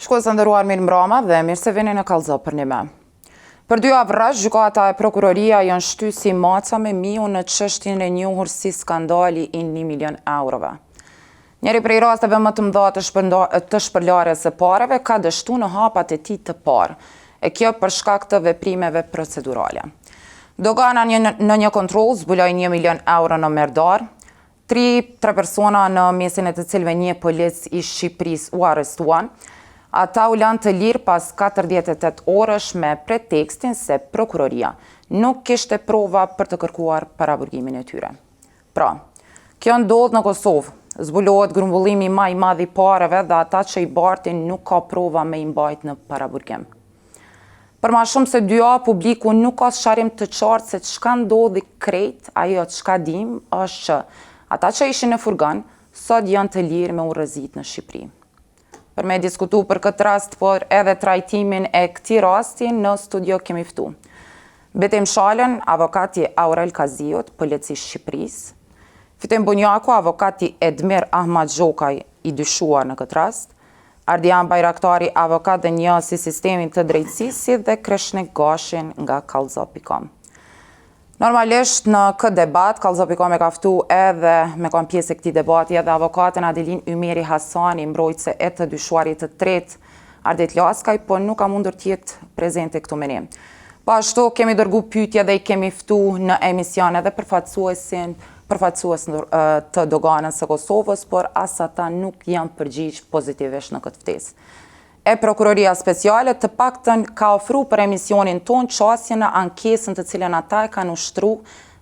Shikues të nderuar mirëmbrama dhe mirë se vini në Kallxo Përnime. Për dy javë rresht, gjykata e prokuroria janë shty si maca me miun në çështjen e njohur si skandali i 1 milion eurove. Njëri prej rasteve më të mëdha të, të shpërlarjes së pareve ka dështu në hapat e tij të parë, e kjo për shkak të veprimeve procedurale. Dogana një, në një kontroll zbuloi 1 milion euro në Merdar, Tri, tre persona në mesin e të cilëve një polic i Shqipërisë u arrestuan. Ata u lanë të lirë pas 48 orësh me pretekstin se prokuroria nuk kishte prova për të kërkuar paraburgimin e tyre. Pra, kjo ndodh në Kosovë, zbulohet grumbullimi ma i madh i pareve dhe ata që i bartin nuk ka prova me i mbajt në paraburgim. Për ma shumë se dy javë publiku nuk ka sqarim të qartë se çka ndodhi krejt, ajo çka dimë është që ata që ishin në furgon sot janë të lirë me u rrezit në Shqipëri. Për me diskutu për këtë rast, por edhe trajtimin e këtij rasti në studio kemi ftu. Betim Shalën, avokat i Aurel Kaziut, polic i Shqipërisë. Fitim Bunjaku, avokat i Edmir Ahmatgjokaj, i dyshuar në këtë rast. Ardian Bajraktari, avokat dhe njohës i sistemit të drejtësisë, si dhe Kreshnik Gashin nga Kallxo.com. Normalisht në këtë debat, Kallxo.com e ka ftu edhe me kon pjesë e këtij debati edhe avokaten Adelin Ymeri Hasani, mbrojtëse e të dyshuarit të tretë Ardit Laskaj, po nuk ka mundur të jetë prezente këtu me ne. Po ashtu kemi dërgu pyetje dhe i kemi ftu në emision edhe përfaqësuesin përfaqësues të doganës së Kosovës, por as ata nuk janë përgjigj pozitivisht në këtë ftesë. E Prokuroria Speciale të paktën ka ofru për emisionin tonë qasje në ankesën të cilën ata e kanë ushtru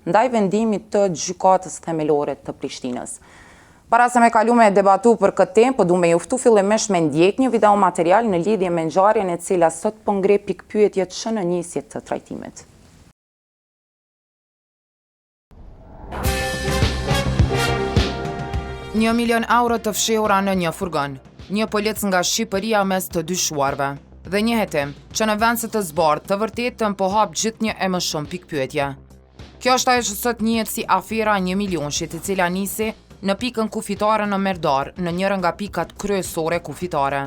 ndaj vendimit të Gjykatës Themelore të Prishtinës. Para se me kalu me debatu për këtë temë, po du me ju ftu fillimisht me ndjek një video material në lidhje me ngjarjen e cila sot po ngre pikëpyetje që në nisje të trajtimit. Një milion euro të fshehura në një furgon. Një polic nga Shqipëria mes të dyshuarve. Dhe një hetim, që në vend se të zbardhë të vërtetën po hap gjithnjë e më shumë pikëpyetje. Kjo është ajo që sot njihet si afera një milionshit, e cila nisi në pikën kufitare në Merdar, në njërën nga pikat kryesore kufitare.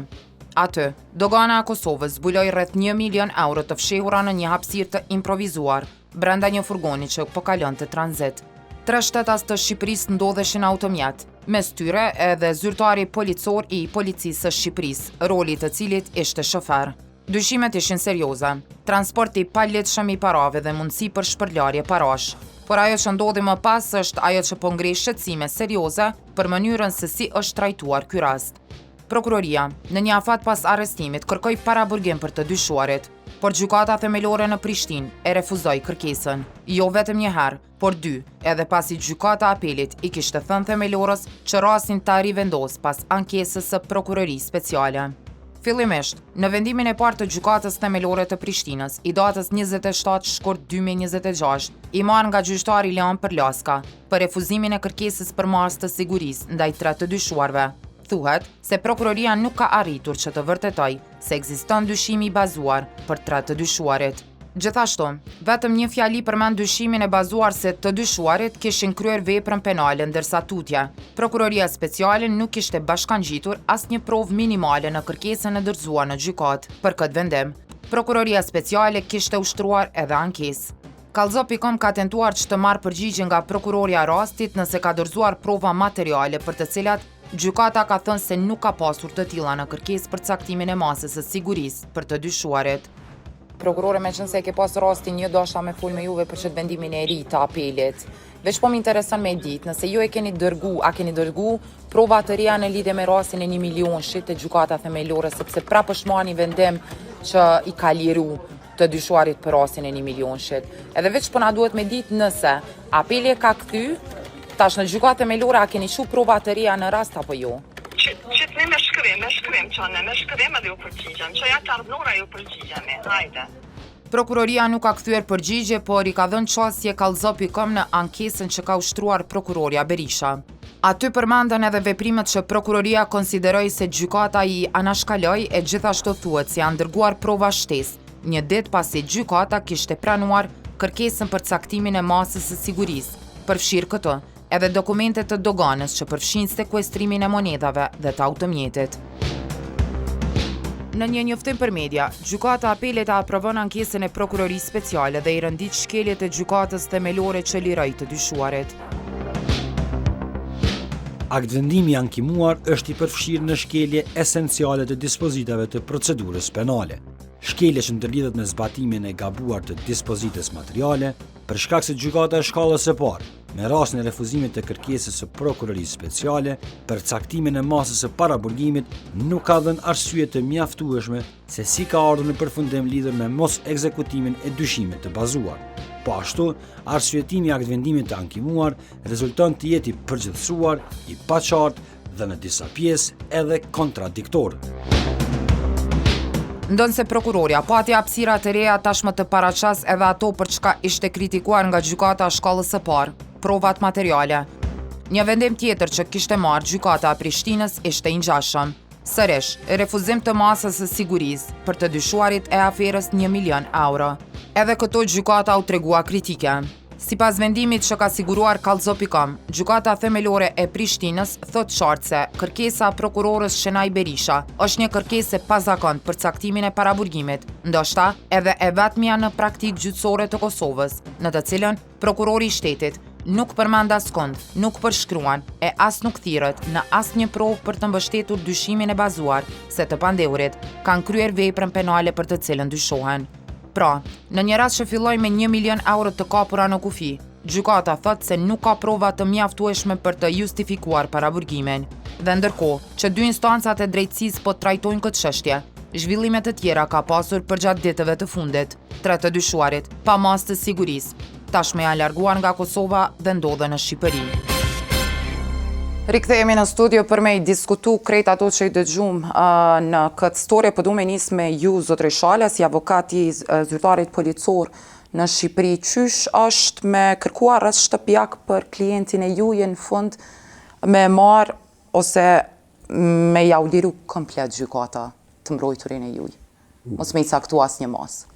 Aty, dogana e Kosovës zbuloi rreth 1 milion euro të fshehura në një hapësirë të improvizuar, brenda një furgoni që po kalonte tranzit. Tre shtetas të Shqipërisë ndodheshin në automjet, mes tyre edhe zyrtari policor i Policisë së Shqipërisë, roli i të cilit ishte shofer. Dyshimet ishin serioze, transport i paligjshëm i parave dhe mundësi për shpërlarje parash. Por ajo që ndodhi më pas është ajo që po ngre shqetësime serioze për mënyrën se si është trajtuar ky rast. Prokuroria, në një afat pas arrestimit, kërkoi paraburgim për të dyshuarit. Por Gjykata Themelore në Prishtinë e refuzoi kërkesën. Jo vetëm një herë, por dy, edhe pasi Gjykata e Apelit i kishte thënë Themelores që rastin ta rivendosë pas ankesës së Prokurorisë Speciale. Fillimisht, në vendimin e parë të Gjykatës Themelore të Prishtinës, i datës 27 shkurt 2026, i marrë nga gjyqtari Leon Përlaska, për refuzimin e kërkesës për masë të sigurisë ndaj tre të dyshuarve, thuhet se prokuroria nuk ka arritur që të vërtetojë se ekziston dyshimi i bazuar për tre të dyshuarit. Gjithashtu, vetëm një fjali përmend dyshimin e bazuar se të dyshuarit kishin kryer veprën penale ndërsa tutje, Prokuroria Speciale nuk kishte bashkangjitur asnjë provë minimale në kërkesën e dorëzuar në gjykatë për këtë vendim. Prokuroria Speciale kishte ushtruar edhe ankesë. Kallxo.com ka tentuar që të marrë përgjigje nga prokurorja e rastit nëse ka dorëzuar prova materiale për të cilat Gjykata ka thënë se nuk ka pasur të tilla në kërkesë për caktimin e masës së sigurisë për të dyshuarit. Prokurore, meqenëse e ke pas rastin, ju dashta me fol me juve për qëtë vendimin e ri të apelit. Veç po më intereson me ditë, nëse ju e keni dërgu, a keni dërgu prova të reja në lidhje me rastin e një milionshit te gjykata themelore, sepse prapë është marrë një vendim që i ka liru të dyshuarit për rastin e një milionshit. Edhe veç po na duhet me ditë nëse apeli e ka kthy, tash në gjykatë themelore a keni çu prova të reja në rast apo jo? Qitni me shkrim, me shkrim çone, me shkrim edhe ju përgjigjem. Çoja te Arbnora ju përgjigjemi. Hajde. Prokuroria nuk ka kthyer përgjigje, por i ka dhënë qasje kallxo.com në ankesën që ka ushtruar prokurorja Berisha. Aty përmenden edhe veprimet që prokuroria konsideroi se gjykata i anashkaloi e gjithashtu thuhet se janë dërguar prova shtesë, një ditë pasi gjykata kishte pranuar kërkesën për caktimin e masës së sigurisë, përfshirë këtu edhe dokumente të doganës që përfshijnë sekuestrimin e monedhave dhe të automjetit. Në një njoftim për media, Gjykata e Apelit e aprovon ankesën e Prokurorisë Speciale dhe i rendit shkeljet e Gjykatës Themelore që liroi të dyshuarit. Aktvendimi i ankimuar është i përfshirë në shkelje esenciale të dispozitave të procedurës penale. Shkelje që ndërlidhet me zbatimin e gabuar të dispozitës materiale, për shkak se gjykata e shkallës së parë, me rastin e refuzimit të kërkesës së Prokurorisë Speciale për caktimin e masës së paraburgimit, nuk ka dhënë arsye të mjaftueshme se si ka ardhur në përfundim lidhur me mos ekzekutimin e dyshimit të bazuar. Po ashtu, arsyetimi i aktvendimit të ankimuar rezulton të jetë i përgjithësuar, i paqartë dhe në disa pjesë edhe kontradiktor. Ndonëse prokuroria pati hapësira të reja tashmë të paraqesë edhe ato për çka ishte kritikuar nga gjykata e shkallës së parë, provat materiale. Një vendim tjetër që kishte marrë gjykata e Prishtinës ishte i ngjashëm. Sërish, refuzim të masës së sigurisë për të dyshuarit e aferës 1 milion euro. Edhe këtu gjykata u tregua kritike. Sipas vendimit që ka siguruar Kallxo.com, Gjykata Themelore e Prishtinës thotë qartë se kërkesa e prokurores Shenaj Berisha është një kërkesë e pazakontë për caktimin e paraburgimit, ndoshta edhe e vetmja në praktikë gjyqësore të Kosovës, në të cilën prokurori i shtetit nuk përmend askund, nuk përshkruan e as nuk thirret në asnjë provë për të mbështetur dyshimin e bazuar se të pandehurit kanë kryer veprën penale për të cilën dyshohen. Pra, në një rast që filloi me një milion euro të kapura në kufi, gjykata thotë se nuk ka prova të mjaftueshme për të justifikuar paraburgimin. Dhe ndërkohë, që dy instancat e drejtësisë po trajtojnë këtë çështje, zhvillime të tjera ka pasur përgjatë ditëve të fundit. Tre të dyshuarit, pa masë të sigurisë, tashmë janë larguar nga Kosova dhe ndodhen në Shqipëri. Rikthehemi në studio për me i diskutu krejt ato që i dëgjum në këtë story, po du me nis me ju, zotri Shala, si avokat i zyrtarit policor në Shqipëri, qysh është me kërku arrest shtëpiak për klientin e juj në fund me marë ose me jau liru komplet gjykata të mbrojturin e juj, mos me i caktu asnjë masë.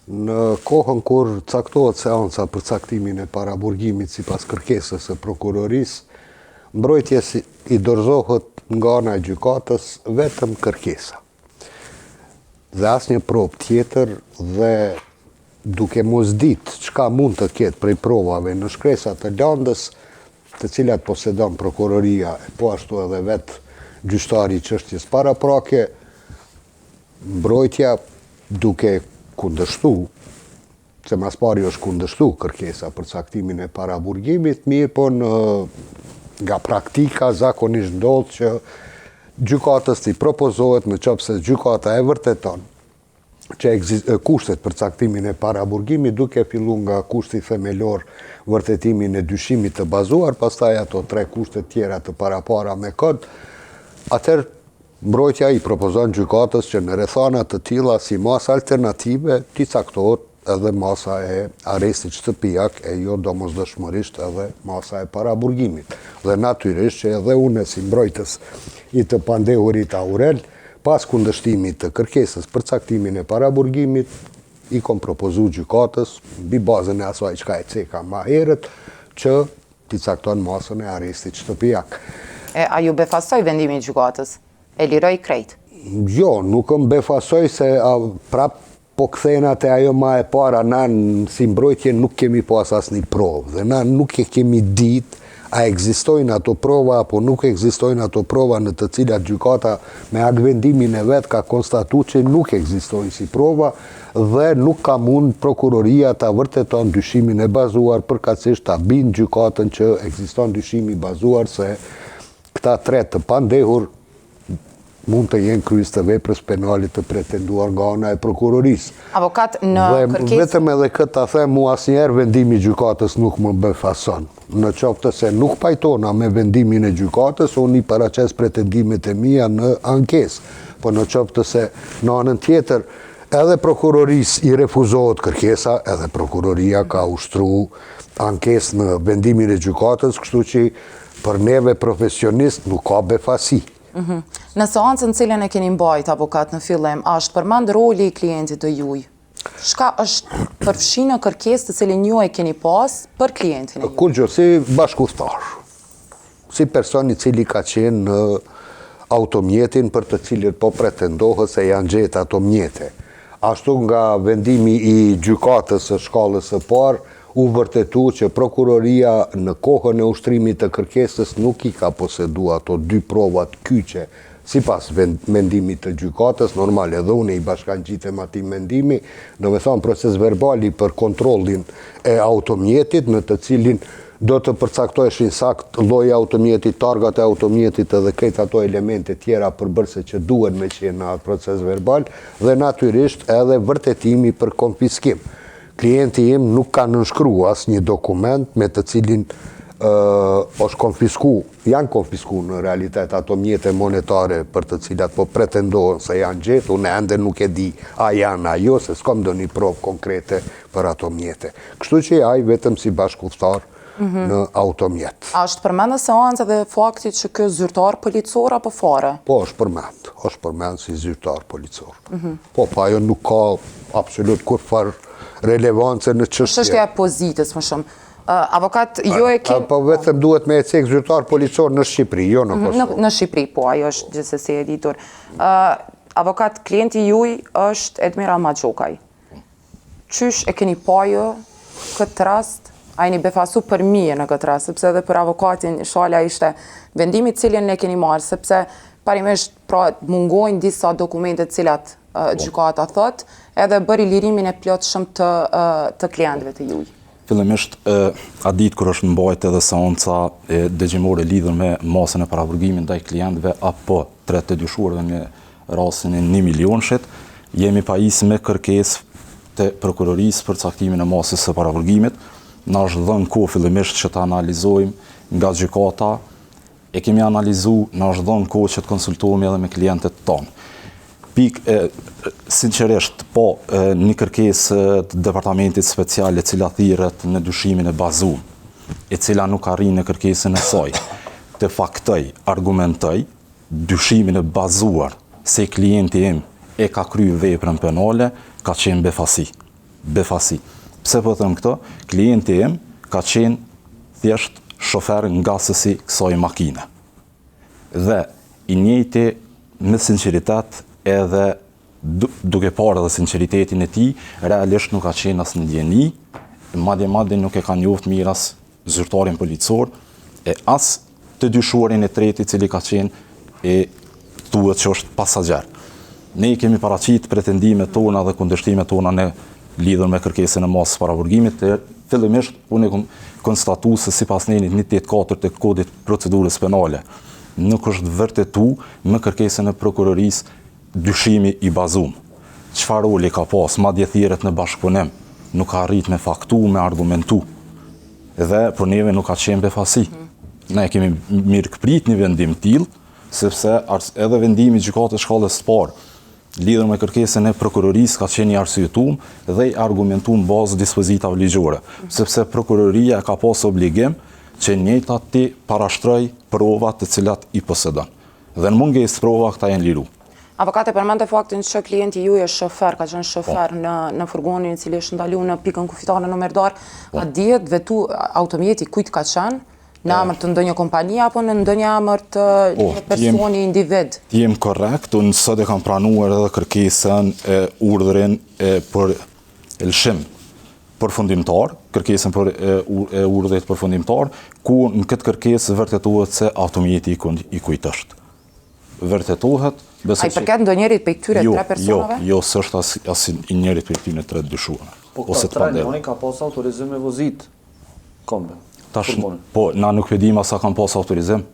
Në kohën kur caktohet seanca për caktimin e paraburgimit sipas kërkesës së prokurorisë, mbrojtjes i dorëzohet nga ana e gjykatës vetëm kërkesa dhe asnjë provë tjetër dhe duke mos ditë çka mund të ketë prej provave në shkresa të landës, të cilat posedon prokuroria e po ashtu edhe vetë gjyqtari i çështjes paraprake, Mbrojtja duke kundërshtu, se ma s'pari është kundërshtu kërkesa për caktimin e paraburgimit, mirëpo në nga praktika zakonisht ndodh që gjykatës t'i propozohet në qoftë se gjykata e vërteton që kushtet për caktimin e paraburgimit duke fillu nga kushti themelor vërtetimin e dyshimit të bazuar, pastaj ato tre kushtet tjera të parapara me kod, atëherë Mbrojtja i propozon gjykatës që në rrethana të tilla si masë alternative t'i caktohet edhe masa e arrestit shtëpiak e jo domosdoshmërisht edhe masa e paraburgimit. Dhe natyrisht që edhe unë si mbrojtës i të pandehurit Aurel, pas kundërshtimit të kërkesës për caktimin e paraburgimit, i kom propozu gjykatës, mbi bazën e asaj çka e ceka ma herët, që t'i cakton masën e arrestit shtëpiak. E a ju befasoi vendimi i gjykatës? E liroi krejt? Jo, nuk më befasoi se prap po kthehna te ajo ma e para, na si mbrojtje nuk kemi pas asnjë provë dhe na nuk e kemi ditë a ekzistojnë ato prova apo nuk ekzistojnë ato prova në të cilat gjykata me aktvendimin e vet ka konstatu që nuk ekzistojnë si prova dhe nuk ka mund prokuroria ta vërteton dyshimin e bazuar, përkatësisht ta bind gjykatën që ekziston dyshimi i bazuar se këta tre të pandehur mund të jenë kryes të veprës penale të pretenduar nga ana e prokurorisë. Avokat në kërkesë... Dhe vetëm edhe këtë ta them, mu asnjëherë vendimi i gjykatës nuk më befason. Në qoftë se nuk pajtona me vendimin e gjykatës, unë i paraqes pretendimet e mia në ankesë. Po në qoftë se në anën tjetër edhe prokurorisë i refuzohet kërkesa, edhe prokuroria ka ushtru ankesë në vendimin e gjykatës, kështu që për neve profesionist nuk ka befasi. Mhm. Në seancën cilën e keni mbajt avokat në fillim, a është përmend roli i klientit të juj? Çka është përfshi në kërkesë të cilin ju e keni pas për klientin e juj? Kurgjë, si bashkudhëtar, si person i cili ka qenë në. automjetin për të cilin po pretendohet se janë gjetë ato mjete. Ashtu nga vendimi i gjykatës së shkallës së parë u vërtetu që prokuroria në kohën e ushtrimit të kërkesës nuk i ka posedu ato dy provat kyçe sipas mendimit të gjykatës, normal edhe unë i bashkangjitem atij mendimi, domethanë procesverbali për kontrollin e automjetit në të cilin do të përcaktoheshin saktë lloji i automjetit, targat e automjetit edhe krejt ato elemente tjera përbërëse që duhen me qenë në atë procesverbal dhe natyrisht edhe vërtetimi për konfiskim. Klienti im nuk ka nënshkru asnjë dokument me të cilin është konfisku, janë konfisku në realitet ato mjete monetare për të cilat po pretendohen se janë gjetë, unë ende nuk e di a janë a jo, se s'kam ndonjë provë konkrete për ato mjete. Kështu që ai vetëm si bashkudhëtar mhm. në automjet. A është përmend në seancë edhe fakti që ky zyrtar policor apo fare? Po, është përmend, është përmend si zyrtar policor. Mhm. Po, po ajo nuk ka absolut kurrfarë relevance në çështje. Çështja e pozitës më shumë. Avokat, jo e kemi... Po vetëm duhet me e cek zyrtar policor në Shqipëri, jo në mhm, Kosovë. Në Shqipëri, po, ajo është gjithsesi e ditur. Avokat, klienti juj është Edmir Ahmatgjokaj. Qysh e keni pa ju këtë rast? A jeni befasu për mirë në këtë rast, sepse edhe për avokatin Shala ishte vendimi të cilin e keni marrë, sepse parimisht pra mungojnë disa dokumente të cilat po. gjykata thot, edhe bëri lirimin e plotshëm të, të klientëve të juj. Fillimisht, atë ditë kur është mbajt edhe seanca dëgjimore lidhur me masën e paraburgimit ndaj klientëve apo tre të dyshuarve në rastin e një milionshit, jemi pajisë me kërkesë të prokurorisë për caktimin e masës së paraburgimit. Na është dhënë kohë fillimisht që të analizojmë nga gjykata E kemi analizu, na është dhënë kohë që të konsultohemi edhe me klientët tonë. Pikë, e, sinqerisht, po, e, një kërkesë të departamentit special e cila thirret në dyshimin e bazum, e cila nuk arrin në kërkesën e saj, të faktoj, argumentoj, dyshimin e bazuar se klienti im e ka kry veprën penale, ka qenë befasi. Befasi. Pse po them këtë? Klienti im ka qenë thjesht shofer ngasës i kësaj makine. Dhe i njëjti me sinqeritet edhe duke parë edhe sinqeritetin e tij, realisht nuk ka qenë as në dijeni, madje madje nuk e ka njoft mirë as zyrtarin policor e as të dyshuarin e tretë i cili ka qenë e thuhet që është pasagjer. Ne i kemi paraqit pretendimet tona dhe kundërshtimet tona në lidhur me kërkesën e masës paraburgimit, e fillimisht unë e kom konstatu se sipas nenit 184 të kodit procedurës penale, nuk është vërtetu me kërkesën e prokurorisë Dyshimi i bazum. Çfarë roli ka pas, madje thirret në bashkëpunim, nuk ka arrit me faktu, me argumentu. Dhe për neve nuk ka qenë befasi. Ne e kemi mirëprit një vendim të tillë, sepse edhe vendimi i gjykatës shkallës së parë lidhur me kërkesën e prokurorisë ka qenë i arsyetuar dhe i argumentuar në bazë dispozitave ligjore, sepse prokuroria ka pas obligim që njëjta t'i parashtroj provat të cilat i posedon. Dhe në mungesë të prova këta janë liru. Avokat e përmende faktin që klienti juaj është shofer, ka qenë shofer po. në në furgonin i cili është ndalu në pikën kufitare në Merdar. Po. A dihet vetu automjeti kujt ka qenë? Në emër të ndonjë kompanie apo në ndonjë emër të po, një personi individ? Të jem korrekt, unë sot e kam pranuar edhe kërkesën e urdhrin e për lëshim përfundimtar, kërkesën për e, e urdhrit përfundimtar, ku në këtë kërkesë vërtetohet se automjeti i, kund, i kujt është. Vërtetohet, besoj A i përket ndonjërit prej këtyre jo, tre personave? Jo, jo, s'është as, as i njërit prej këtyre tre të dyshuarve. Po këta tre njëri ka pas autorizim me vozit kombin. Tash, po, na nuk e dimë as a kanë pas autorizim.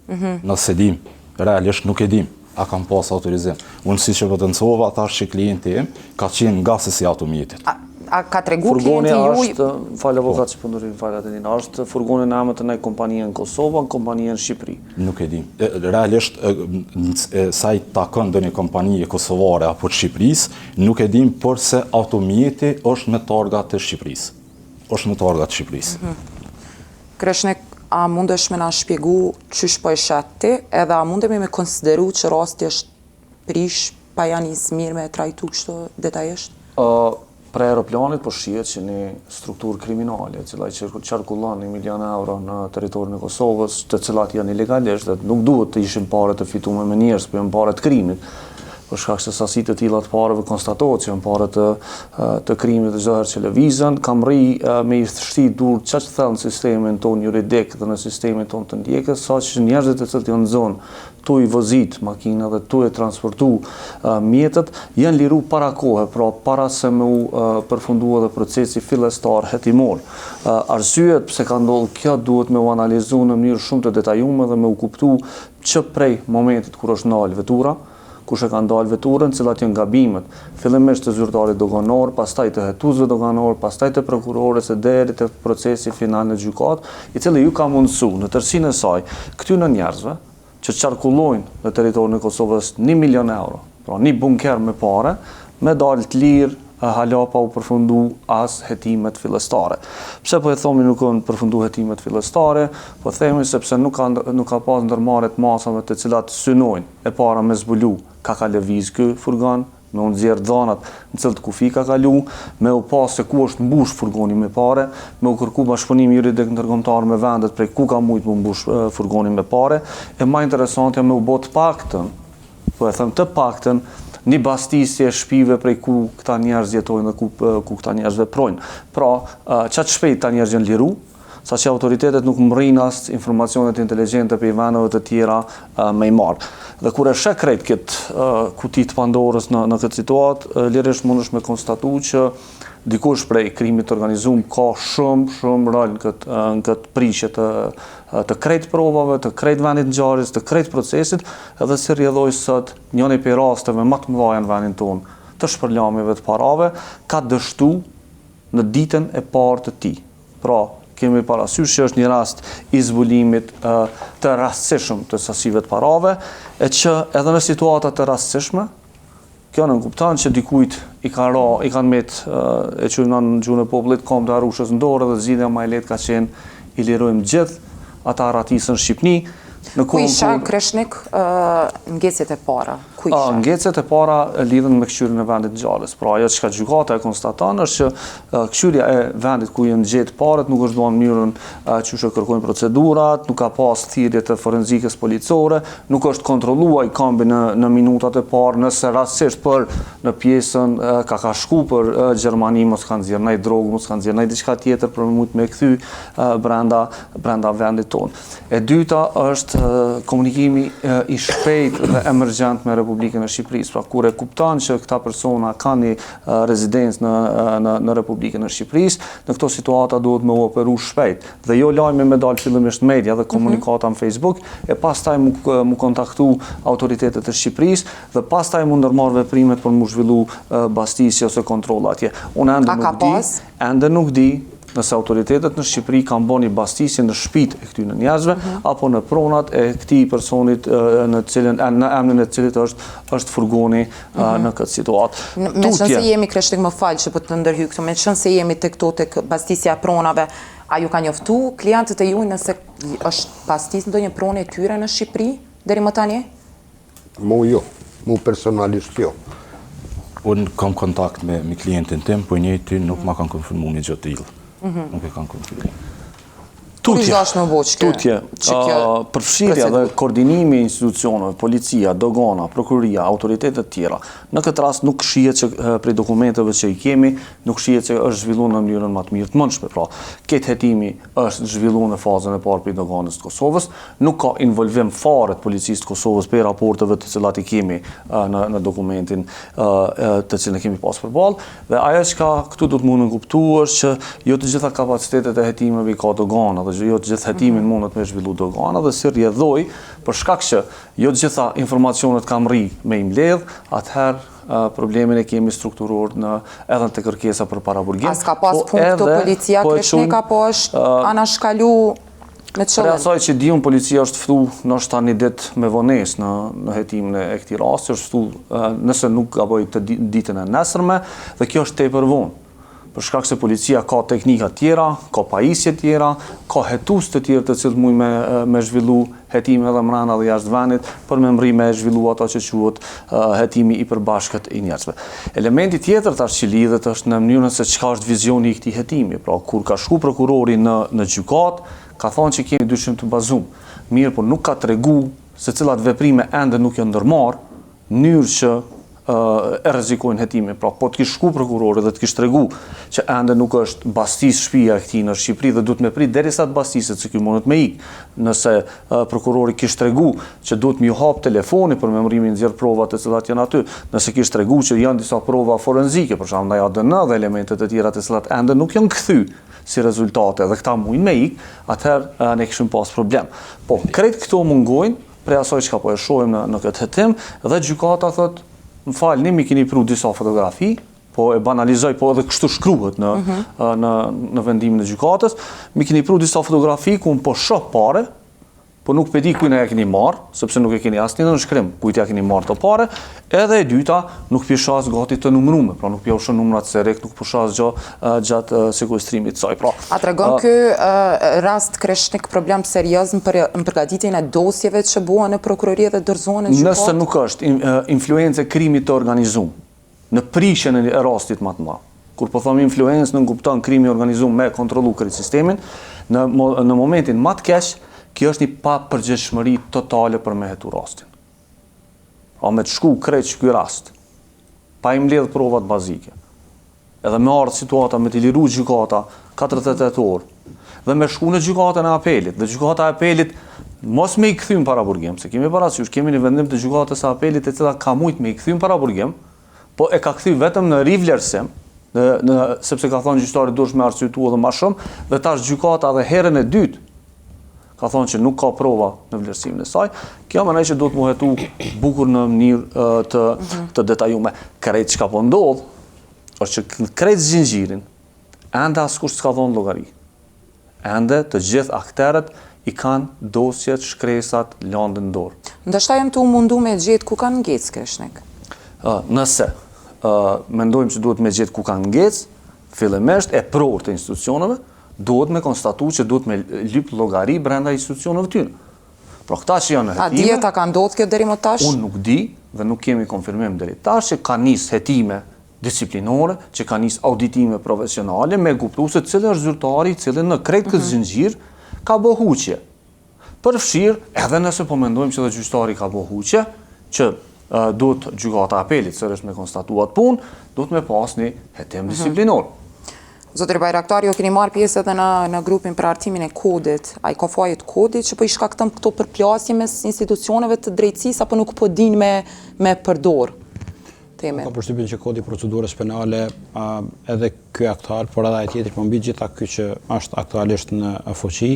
Mhm. Na s'e dim, realisht nuk e dim, a kanë pas autorizim. Unë siç e potencova, thash që klienti im ka qenë ngasës i automjetit. A, a ka tregu klienti juj? Furgoni është, fal avokat po. që po ndërhyj, fal atë din, është furgoni në emër të ndonjë kompanie në Kosovë, në kompanie në Shqipëri? Nuk e dim. Realisht, e, sa i takon ndonjë kompanie kosovare apo të Shqipërisë, nuk e dim, porse automjeti është me targa të Shqipërisë. Është me targa të Shqipërisë. Mm -hmm. Kreshnik, a mundesh me na shpjegu qysh po e sheh ti, edhe a mundemi me konsideru që rasti është prish pa ja nis mirë me e trajtu kështu detajisht? Ë. Prej aeroplanit po shihet që një strukturë kriminale, e cila i qarkullon një milion euro në territorin e Kosovës, të cilat janë ilegalisht dhe nuk duhet të ishin pare të fitume me njerëz, po janë pare të krimit, për shkak se sasi të tilla të pareve konstatohet që janë pare të të krimit çdo herë që lëvizën, ka mrri me i shti durt qaq thellë në sistemin tonë juridik dhe në sistemin tonë të ndjekjes, saqë njerëzit të cilët janë zonë tu i vozit makina dhe tu e transportu mjetet, janë liru para kohe, pra para se me u përfundu edhe procesi fillestar hetimor. Arsyet pse ka ndodhë kjo duhet me u analizu në mënyrë shumë të detajume dhe me u kuptu që prej momentit kur është ndalë vetura, kush e ka ndalë veturën, cilat janë gabimet, fillimisht të zyrtarit doganor, pastaj të hetuesve doganor, pastaj të prokurores e deri te procesi final në gjykatë, i cili ju ka mundësu në tërësinë e saj këtyre njerëzve që qarkullojnë në territorin e Kosovës 1 milion euro, pra një bunker me pare, me dalë të lirë hala pa u përfundu as hetimet fillestare. Pse po e thomi nuk kanë përfundu hetimet fillestare? Po themi sepse nuk ka nuk ka pas ndërmarrje të masave të cilat synojnë e para me zbulu ka ka lëviz ky furgon, me u nxjerr dhanat në cilët kufi ka kalu, me u pa se ku është mbush furgoni me pare, me u kërku bashkëpunim juridik ndërkombëtar me vendet prej ku ka mujt me u mbush furgoni me pare, e ma interesantja me u bo të paktën, po e them të paktën, një bastisje e shpive prej ku këta njerëz jetojnë dhe ku, ku këta njerëz veprojnë. Pra, qaq shpejt këta njerëz janë liru, saqë autoritetet nuk mrrijnë as informacionet inteligjente prej vendeve të tjera me i marrë. Dhe kur e sheh krejt këtë kuti të Pandorës në, në këtë situatë, lirisht mundesh me konstatu që dikush prej krimit të organizum ka shumë, shumë rol në këtë, në këtë prishje të, të krejt provave, të krejt vendit ngjarjes, të krejt procesit, edhe si rrjedhojë sot njëni prej rasteve më të mëdha në vendin tonë të shpërlamjeve të parave, ka dështu në ditën e parë të tij. Pra, kemi parasysh që është një rast i zbulimit të rastësishëm të sasive të parave, e që edhe në situata të rastësishme, kjo nënkupton që dikujt i ka ra, i kanë met, e quajmë në gjuhën e popullit, kamtë e arushës në dorë dhe zgjidhja ma e lehtë ka qenë i lirojmë gjithë, ata arratisen në Shqipni, në kohën kur... Ku isha, Kreshnik, ngecjet e para? Ku isha? Ngecjet e para lidhen me këqyrjen e vendit ngjarjes. Pra ajo çka gjykata e konstaton është që këqyrja e vendit ku janë gjetë paret nuk është bërë në mënyrën qysh e kërkojnë procedurat, nuk ka pas thirrje të forenzikës policore, nuk është kontrolluar ai kambi në në minutat e parë nëse rastësisht për në pjesën ka ka shku për Gjermani mos ka nxjerrë naj drogë, mos ka nxjerrë naj diçka tjetër për me mujt me kthy brenda brenda vendit tonë. E dyta është komunikimi i shpejtë dhe emergjent me Republikën e Shqipërisë. Pra kur e kupton që këta persona kanë një rezidencë në në në Republikën e Shqipërisë, në këto situata duhet me u operu shpejt dhe jo lajmi me dal fillimisht në media dhe mhm. komunikata në Facebook e pastaj mu, mu kontaktu autoritetet e Shqipërisë dhe pastaj mu ndërmarr veprimet për mu zhvillu bastisje ose kontroll atje. Unë ende nuk di, ende nuk di nëse autoritetet në Shqipëri kanë bo një bastisje në shpitë e këtyre njerëzve, mm -hmm. apo në pronat e këtij personit në cilën në emrin e të cilit është është furgoni mm -hmm. në këtë situatë. Meqenëse jemi Kreshnik më fal që po të ndërhyj këtu, meqenëse jemi te këto tek bastisja e pronave, a ju ka njoftu klientët e juaj nëse është bastis ndonjë pronë e tyre në Shqipëri deri më tani? Mu jo, mu personalisht jo. Unë kam kontakt me, me klientin tim, po njëjti nuk ma kanë konfirmu një gjë të tillë. Mm -hmm. Nuk e kanë konfirmu. Tutje, tutje, përfshirja dhe koordinimi i institucioneve, policia, dogana, prokuroria, autoritetet tjera, në këtë rast nuk shihet që prej dokumenteve që i kemi, nuk shihet që është zhvillu në mënyrën më të mirë të mundshme. Pra, këtë hetimi është zhvillu në fazën e parë prej doganës të Kosovës, nuk ka involvim fare të policisë të Kosovës prej raporteve të cilat i kemi në, në dokumentin të cilin e kemi pas përballë, dhe ajo çka këtu duhet me nënkuptu është që jo të gjitha kapacitetet e hetimeve i ka dogana, dhe jo të gjithë hetimin mm -hmm. mundet me zhvillu dogana, dhe si rrjedhojë, për shkak që jo të gjitha informacionet ka mrri me i mbledh, atëherë problemin e kemi strukturor në edhe te kërkesa për paraburgim. A s'ka pas po punë këtu policia po Kreshnik apo është anashkalu me qëllim? Prej asaj që di unë policia është ftu ndoshta një ditë me vonesë në, në hetimin e këtij rasti, është ftu nëse nuk gaboj të ditën e nesërme dhe kjo është tepër vonë. Për shkak se policia ka teknika tjera, ka pajisje tjera, ka hetues të tjerë të cilët mujnë me me zhvillu hetime edhe mrena dhe jashtë vendit për me mrri me zhvillu ato që quhet hetimi i përbashkët i njerëzve. Elementi tjetër tash që lidhet është në mënyrën se çka është vizioni i këtij hetimi. Pra kur ka shku prokurori në në gjykatë, ka thonë që kemi dyshim të bazum. Mirëpo nuk ka tregu se cilat veprime ende nuk janë ndërmarrë, mënyrë që e rrezikojnë hetimin. Pra, po të kish shku prokurori dhe të kish tregu që ende nuk është bastis shtëpia e këtij në Shqipëri dhe duhet me prit derisa të bastiset se ky mundet me ik. Nëse prokurori kish tregu që duhet me ju hap telefoni për me mrri me nxjerr provat të cilat janë aty, nëse kish tregu që janë disa prova forenzike, për shembull ndaj ADN dhe elemente të tjera të cilat ende nuk janë kthy si rezultate dhe këta mujnë me ik, atëherë ne kishim pas problem. Po, krejt këto mungojnë prej asaj çka po e shohim në në këtë hetim dhe gjykata thotë, më falni, m'i keni pru disa fotografi, po e banalizoj, po edhe kështu shkruhet në mm -hmm. në në vendimin e gjykatës, m'i keni pru disa fotografi ku unë po shoh pare, po nuk pe di kujt ja keni marr, sepse nuk e keni asnjë nënshkrim kujt ja keni marr këto pare, edhe e dyta, nuk pi shoh as gati të numërume, pra nuk po shoh numrat serik, nuk po shoh asgjë gjatë sekuestrimit të saj. Pra, A tregon ky rast Kreshnik problem serioz në përgatitjen e dosjeve që bëhen në prokurori dhe dorëzohen në gjykatë? Nëse nuk është influencë e krimit të organizum në prishjen e rastit më të madh. Kur po them influencë nënkupton krimi i organizum me kontrollu krejt sistemin, në në momentin më të keq, kjo është një papërgjegjshmëri totale për me hetu rastin. A me të shku krejt qiky rast, pa i mbledh provat bazike, edhe me ardhë situata me t'i liru gjykata 48 orë, dhe me shku në gjykatën e apelit, dhe gjykata e apelit mos me i kthy në paraburgim, se kemi parasysh, kemi një vendim të gjykatës së apelit e cila ka mujt me i kthy në paraburgim, po e ka kthy vetëm në rivlerësim, në, në, sepse ka thonë gjyqtari duhesh me arsyetu edhe ma shumë, dhe tash gjykata edhe herën e dytë, ka thonë që nuk ka prova në vlerësimin e saj, kjo mendoj që duhet m'u hetu bukur në mënyrë të, mhm. të detajume. Krejt çka po ndodh, është që krejt zinxhirin, ende askush s'ka dhonë llogari. Ende të gjithë akterët i kanë dosjet, shkresat, landën në dorë. Ndoshta janë tu u mundu me gjetë ku kanë ngecë, Kreshnik. Nëse mendojmë që duhet me gjetë ku kanë ngecë, fillimisht eprorët e institucioneve, duhet me konstatu që duhet me lyp llogari brenda institucioneve tyne. Pra këta që janë në hetime... A dihet a ka ndodhë kjo deri më tash? Unë nuk di dhe nuk kemi konfirmim deri tash që ka nis hetime disiplinore, që ka nis auditime profesionale me kuptu se cili është zyrtari i cili në krejt këtë mhm. zinxhir ka bo huqje. Përfshirë, edhe nëse po mendojmë që dhe gjyqtari ka bo huqje, që duhet gjykata e apelit sërish me konstatu atë punë, duhet me pas një hetim mhm. disiplinor. Zotëri Bajraktari, ju keni marrë pjesë edhe në, në grupin për hartimin e kodit. A i ka fajet kodi që po i shkakton këto përplasje mes institucioneve të drejtësisë apo nuk po dinë me, me përdor? Teme. Kam përshtypjen që kodi i procedurës penale edhe ky aktual, por edhe ai tjetri, po mbi gjitha ky që është aktualisht në fuqi,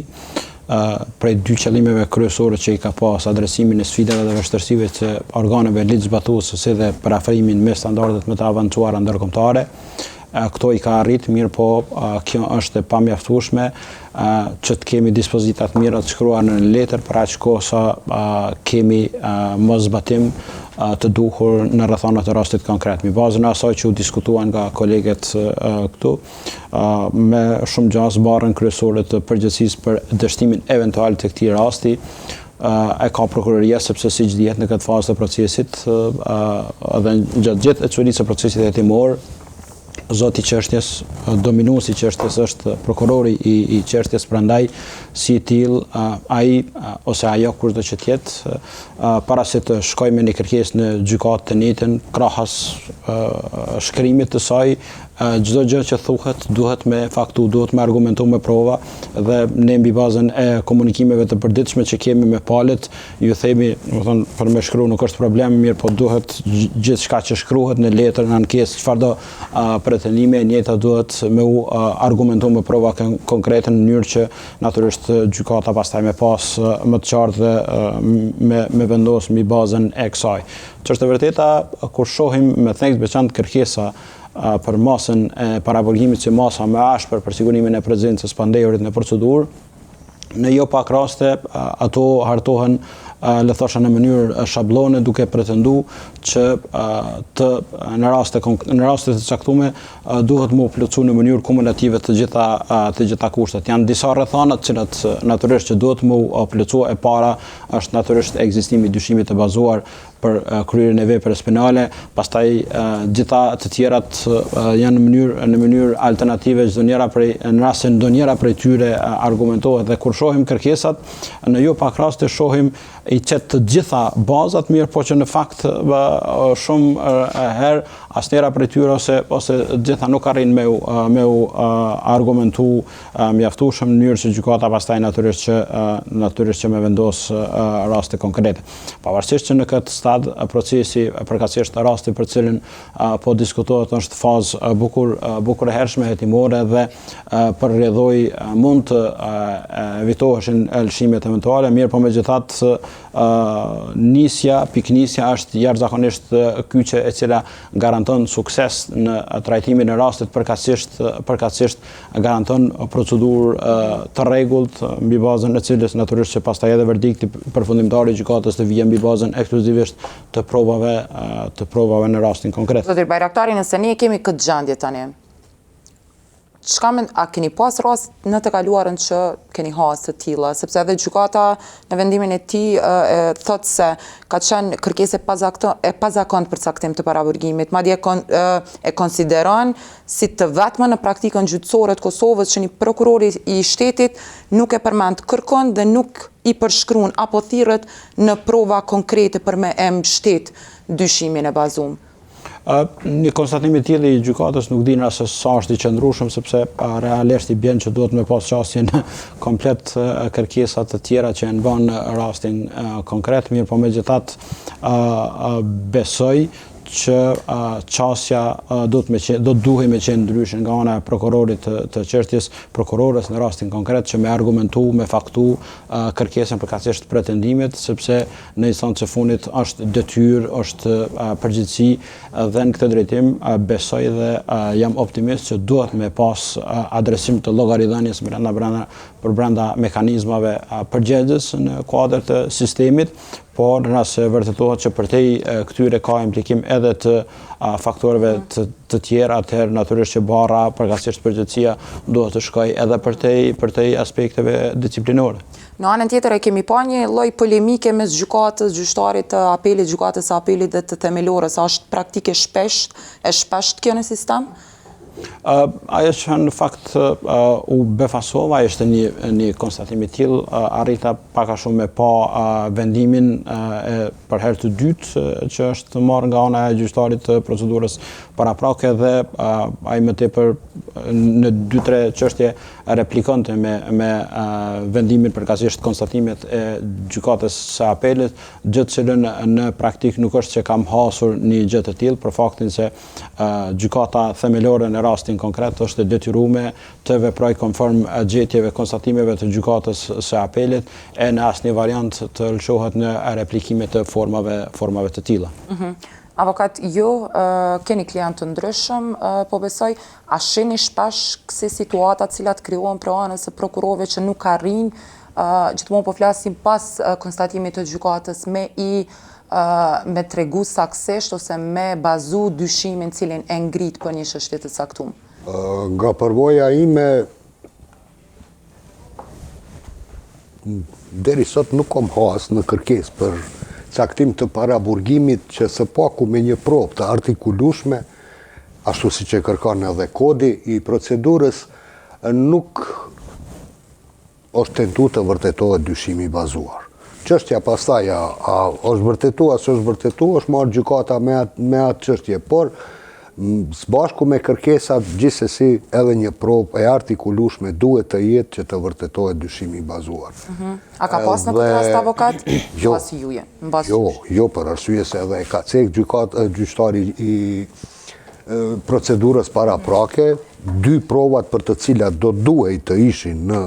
prej dy qëllimeve kryesore që i ka pas adresimin e sfidave dhe vështirësive të organeve ligjzbatuese si dhe përafrimin me standardet më të avancuara ndërkombëtare, këto i ka arrit, mirëpo kjo është e pamjaftueshme që të kemi dispozita të mira të shkruara në letër për aq kohë sa kemi moszbatim të duhur në rrethanat e rastit konkret. Mbi bazën e asaj që u diskutua nga kolegët këtu, me shumë gjasë barrën kryesore të përgjegjësisë për dështimin eventual të këtij rasti e ka prokuroria sepse siç dihet në këtë fazë të procesit dhe gjatë gjithë ecurisë së procesit hetimor zoti i çështjes, dominuesi i çështjes është prokurori i, i çështjes, prandaj si i tillë ai ose ajo kushdo që të jetë, para se të shkojë me një kërkesë në gjykatë të njëjtën, krahas shkrimit të saj, çdo gjë që thuhet duhet me faktu, duhet me argumentu me prova dhe ne mbi bazën e komunikimeve të përditshme që kemi me palët, ju themi, domethënë, për me shkru nuk është problem, mirëpo duhet gjithçka që shkruhet në letër, në ankesë, çfarëdo pretendimi, e njëjta duhet me u argumentu me prova konkrete në mënyrë që natyrisht gjykata pastaj me pas më të qartë dhe me, me vendos mbi bazën e kësaj. Ç'është e vërteta, kur shohim me theks të veçantë kërkesa për masën e paraburgimit si masa më e ashpër për sigurimin e prezencës pandehurit në procedurë, në jo pak raste ato hartohen le të thosha në mënyrë shabllone duke pretendu që të në raste në raste të caktume duhet m'u plotësu në mënyrë kumulative të gjitha të gjitha kushtet. Janë disa rrethana të cilat natyrisht që duhet m'u plotësu e para është natyrisht ekzistimi i dyshimit të bazuar për kryerjen e veprës penale, pastaj gjitha të tjerat janë në mënyrë në mënyrë alternative çdo njëra prej në rast se ndonjëra prej tyre argumentohet dhe kur shohim kërkesat në jo pak raste shohim i qet të gjitha bazat mirëpo që në fakt shumë herë asnjëra prej tyre ose ose të gjitha nuk arrin me u me u argumentu mjaftueshëm në mënyrë që gjykata pastaj natyrisht që natyrisht që me vendos raste konkrete. Pavarësisht që në këtë stad procesi, përkatësisht rasti për cilin po diskutohet është fazë bukur bukur e hershme hetimore dhe për rrjedhojë mund të evitoheshin lëshimet eventuale, mirëpo megjithatë nisja, pikënisja është jashtëzakonisht kyçe e cila garanton sukses në trajtimin e rastit përkatësisht përkatësisht garanton procedurë të rregullt mbi bazën e cilës natyrisht që pastaj edhe verdikti përfundimtar i gjykatës të vijë mbi bazën ekskluzivisht të provave të provave në rastin konkret. Zoti Bajraktari, nëse ne kemi këtë gjendje tani, çka men, a keni pas rast në të kaluarën që keni has të tilla, sepse edhe gjykata në vendimin e tij e, thotë se ka qenë kërkesë e pazakontë për caktim të paraburgimit, madje kon, e, e konsideron si të vetmen në praktikën gjyqësore të Kosovës që një prokuror i shtetit nuk e përmend kërkund dhe nuk i përshkruan apo thirret në prova konkrete për me e mbështet dyshimin e bazum. Një konstatim i tillë i gjykatës nuk di se sa është i qëndrueshëm sepse realisht i bjen që duhet me pas qasje në komplet kërkesa të tjera që janë bën në rastin konkret, mirëpo megjithatë besoj që qasja do të me qenë, do të duhej me qenë ndryshe nga ana e prokurorit të, të çështjes, prokurores në rastin konkret që me argumentu, me faktu kërkesën përkatësisht pretendimet, sepse në instancë të fundit është detyrë, është përgjegjësi dhe në këtë drejtim besoj dhe jam optimist që duhet me pas adresim të llogaridhënies brenda brenda përbrenda mekanizmave përgjegjës në kuadër të sistemit, por në rast se vërtetohet që përtej këtyre ka implikim edhe të faktorëve mm. të, të tjerë, atëherë natyrisht që barra, përkatësisht përgjegjësia, duhet të shkojë edhe përtej, përtej aspekteve disiplinore. Në anën tjetër e kemi pa një lloj polemike mes gjykatës, gjyqtarit të apelit, gjykatës së apelit dhe të themelores, a është praktikë e shpesht, e shpesht kjo në sistem? Ajo që në fakt u befasova ishte një një konstatim i tillë, arrita pak a shumë me pa vendimin e për herë të dytë që është marrë nga ana e gjyqtarit të procedurës paraprake dhe ai më tepër në 2-3 çështje replikonte me me vendimin përkatësisht konstatimet e gjykatës së apelit, gjë të cilën në praktikë nuk është që kam hasur një gjë të tillë për faktin se Gjykata Themelore në rastin konkret është e detyrume të veprojë konform gjetjeve, konstatimeve të Gjykatës së Apelit e në asnjë variant të lëshohet në replikime të formave formave të tilla. Mhm. Avokat, ju keni klientë të ndryshëm, po besoj, a shihni shpesh kësi situata të cilat krijohen prej anës së prokurorëve që nuk arrijnë, gjithmonë po flasim pas konstatimit të gjykatës me i me tregu saktësisht ose me bazu dyshimin cilin e ngrit për një çështje të caktuar? Nga përvoja ime, deri sot nuk kom has në kërkesë për caktim të paraburgimit që së paku me një provë të artikulushme, ashtu siç e kërkon edhe kodi i procedurës, nuk Është tentu të vërtetohet dyshimi i bazuar. Çështja pastaj a, a është vërtetu a s'është vërtetu, është marrë gjykata me atë, me atë çështje, por së bashku me kërkesat gjithsesi edhe një provë e artikulueshme duhet të jetë që të vërtetohet dyshimi i bazuar. Mm -hmm. A ka pas në këtë rast avokat? Jo, juje, jo, jo, për arsye se edhe e ka cek gjykat, gjyqtari i procedurës paraprake, dy provat për të cilat do duhej të ishin në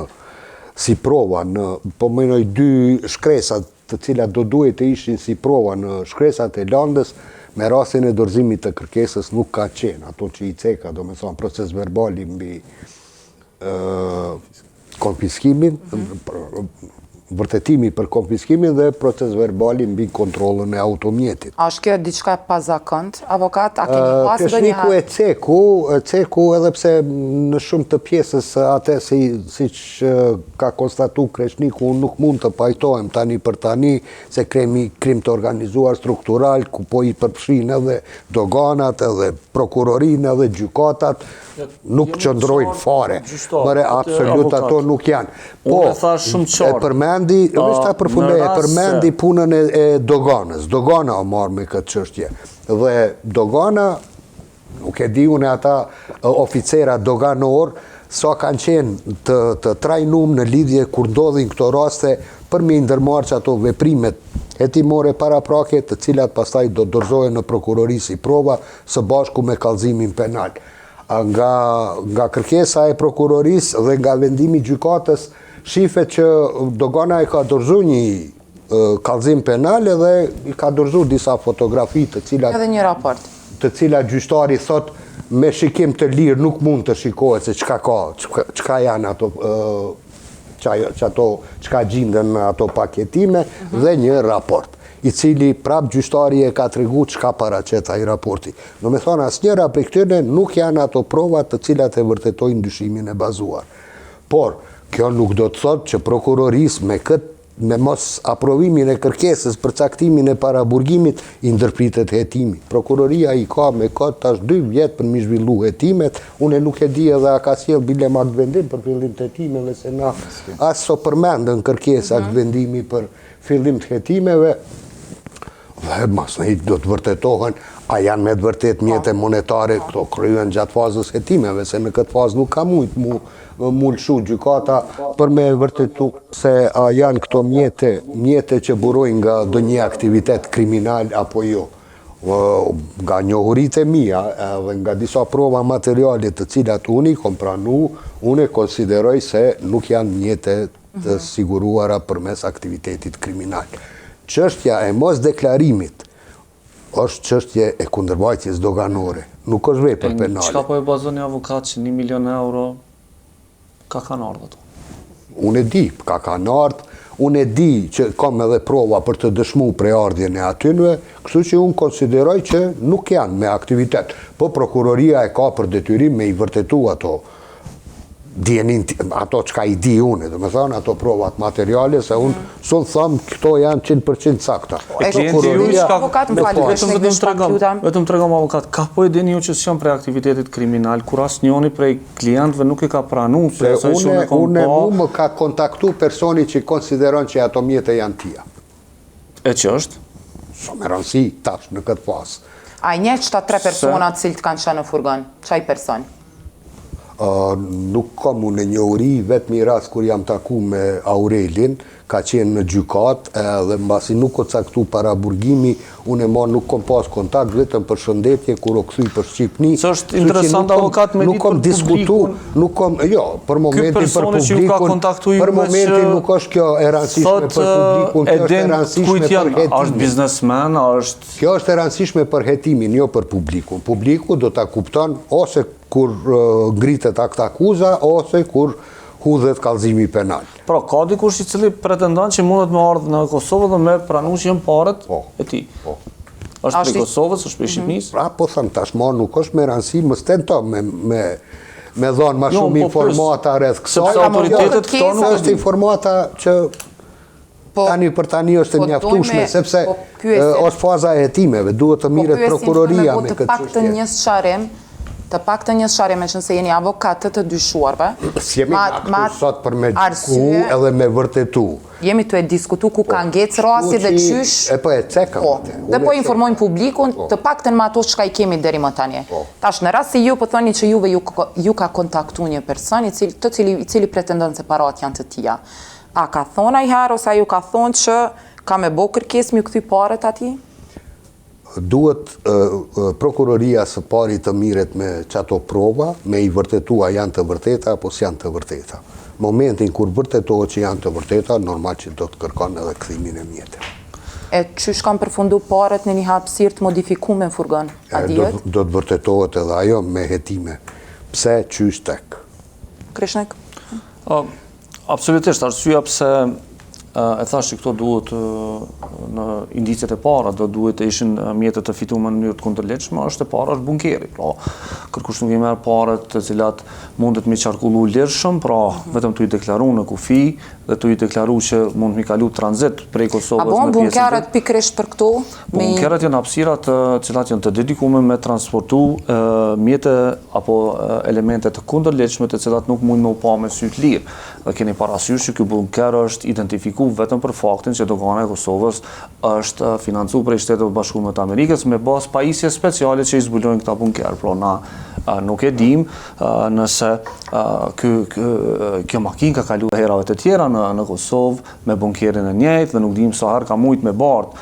si prova në, po menoj dy shkresat të cilat do duhej të ishin si prova në shkresat e landës, me rastin e dorëzimit të kërkesës nuk ka qenë, ato që i ceka, domethonë, procesverbali mbi konfiskimin, mm -hmm. Vërtetimi për konfiskimin dhe procesverbali mbi kontrollën e automjetit. A është kjo diçka e pazakontë, avokat? A keni pasë ndonjëherë? Kreshniku e ceku, e ceku edhe pse në shumë të pjesës atë si, siç ka konstatu Kreshniku, unë nuk mund të pajtohem tani për tani se kemi krim të organizuar struktural, ku po i përfshin edhe doganat, edhe prokurorinë, edhe gjykatat, nuk qëndrojnë fare. Mëre, absolut ato nuk janë. Po, e përmendi, veç ta përfundoj, e përmendi punën e, e doganës. Dogana o marrë me këtë çështje. Dhe dogana, nuk e di unë ata oficera doganor, sa kanë qenë të, të trajnum në lidhje kur ndodhin këto raste për me i ndërmarrë qato veprimet hetimore paraprake, të cilat pastaj do dorëzohen në prokurori si prova së bashku me kallëzimin penal. Nga, nga kërkesa e prokurorisë dhe nga vendimi i gjykatës, shifet që dogana e ka dorëzu një kallëzim penal edhe i ka dorëzu disa fotografi të cilat... Edhe një raport. Të cilat gjyqtari thot me shikim të lirë nuk mund të shikohet se çka ka, çka janë ato qato çka gjinden në ato paketime mhm. dhe një raport i cili prap gjyqtari e ka tregu çka paraqet ai raporti. Domethonë, asnjëra prej këtyre nuk janë ato prova të cilat e vërtetojnë dyshimin e bazuar. Por, kjo nuk do të thotë që prokurorisë me këtë me mos aprovimin e kërkesës për caktimin e paraburgimit, i ndërpritet hetimi. Prokuroria i ka me kohë tash 2 vjet për mi zhvillu hetimet, unë nuk e di edhe a ka sjell bile aktvendim për fillim të hetimeve, se na as s'o përmend në kërkesë mhm. aktvendimi për fillim të hetimeve, dhe masnej do të vërtetohen a janë me të vërtet mjete po. monetare këto kryen gjatë fazës hetimeve, se në këtë fazë nuk ka mujtë mu, mu lëshu gjykata për me vërtetu se a janë këto mjete, mjete që burojnë nga ndonjë aktivitet kriminal apo jo. Nga njohuritë e mia edhe nga disa prova materiale të cilat unë i kom pranu, unë e konsideroj se nuk janë mjete të siguruara përmes aktivitetit kriminal. Çështja e mos deklarimit është çështje e kundërvajtjes doganore, nuk është vepër penale. Çka po e bazoni avokat që 1 milion euro ka kanë ardhë ato? Unë e di, ka kanë ardhë, unë e di që kam edhe prova për të dëshmu prejardhjen e atynve, kështu që unë konsideroj që nuk janë me aktivitet. Po prokuroria e ka për detyrim me i vërtetu ato dijenin, ato çka i di unë, domethonë, ato provat materiale, se unë mm. s'un thom, këto janë 100% sakta. E klienti ju çka, avokat, më fal, vetëm vetëm tregom, vetëm tregom avokat, ka po e dini ju që s'janë prej aktivitetit kriminal, kur asnjëri prej klientëve nuk e ka pranu, se asaj që unë e kom pa. Une, mu më ka kontaktu personi që konsideron që ato mjete janë tija. E që është? S'o me rëndësi tash në këtë fazë. A i njeh qëta tre persona të cilët kanë qenë në furgon? Qaj person? Nuk kam unë njohuri, vetëm një rast kur jam taku me Aurelin, ka qenë në gjykatë edhe mbasi nuk o caktu paraburgimi, unë ma nuk kom pas kontakt, vetëm përshëndetje kur o kthy për Shqipni. Se është interesant avokat me ditë për publikun. Nuk kom, jo, për momentin për publikun, për momentin nuk është kjo e rëndësishme për publikun, kjo është e rëndësishme për hetimin. A është biznesmen, a është... Kjo është e rëndësishme për hetimin, jo për publikun. Publiku do ta kupton ose kur ngritet aktakuza, ose kur hudhet kallëzimi penal. Pra, ka dikush i cili pretendon që mundet me ardhë në Kosovë dhe me pranu që janë paret po, e tij. Po. Është prej Kosovës, është prej mhm. Shqipnisë? Pra, po them, tash ma nuk është me rëndësi, mos tento me, me, me dhonë ma jo, shumë po informata rreth kësaj. Sepse autoritetet këto nuk është informata që po, tani për tani është e po mjaftueshme, sepse po është faza e hetimeve, duhet të merret prokuroria me këtë çështje. Të paktën një sqarim, të paktën një sqarim, meqenëse jeni avokat të të dyshuarve. S'jemi na këtu sot për me gjyku edhe me vërtetu. Jemi tu e diskutu ku ka ngec rasti dhe qysh... E po e cekëm po, Dhe po informojmë publikun, të paktën me ato çka i kemi deri më tani. Tash, në rast se ju po thoni që juve ju ka kontaktu një person, i cili, të cili, i cili pretendon se parat janë të tija. A ka thonë najherë, ose a ju ka thonë që ka me bo kërkesë me ju kthy paret atij? Duhet prokuroria së pari të mirret me qato prova, me i vërtetu a janë të vërteta apo s'janë të vërteta. Momentin kur vërtetohet që janë të vërteta, normal që do të kërkon edhe kthimin e mjeteve. E qysh kanë përfundu paret në një hapësirë të modifikume në furgon? A dihet? Do të vërtetohet edhe ajo me hetime. Pse, qysh, tek? Kreshnik? Absolutisht, arsyeja pse. E thashë që këto duhet në indiciet e para, do duhet të ishin mjete të fitume në mënyrë të kundërligjshme, është e para është bunkeri. Pra, kërkush nuk i merr paret të cilat mundet me qarkullu lirshëm, pra mhm. vetëm tu i deklaru në kufi dhe tu i deklaru që mund me kalu tranzit prej Kosovës në pjesën. A bon bunkerët pikërisht për këto? Bunkerët janë hapësira të cilat janë të dedikume me transportu mjete apo elemente të kundërligjshme të cilat nuk mund me u pa me sy të lirë. Dhe keni parasysh që ky bunker është identifiku vetëm për faktin që dogana e Kosovës është financu prej Shteteve të Bashkuara të Amerikës me bazë pajisje speciale që i zbulojnë këta bunker. Pra na nuk e dimë nëse ky, kjo makinë ka kalu herave të tjera në, në Kosovë me bunkerin e njëjtë dhe nuk dimë sa herë ka mujt me bart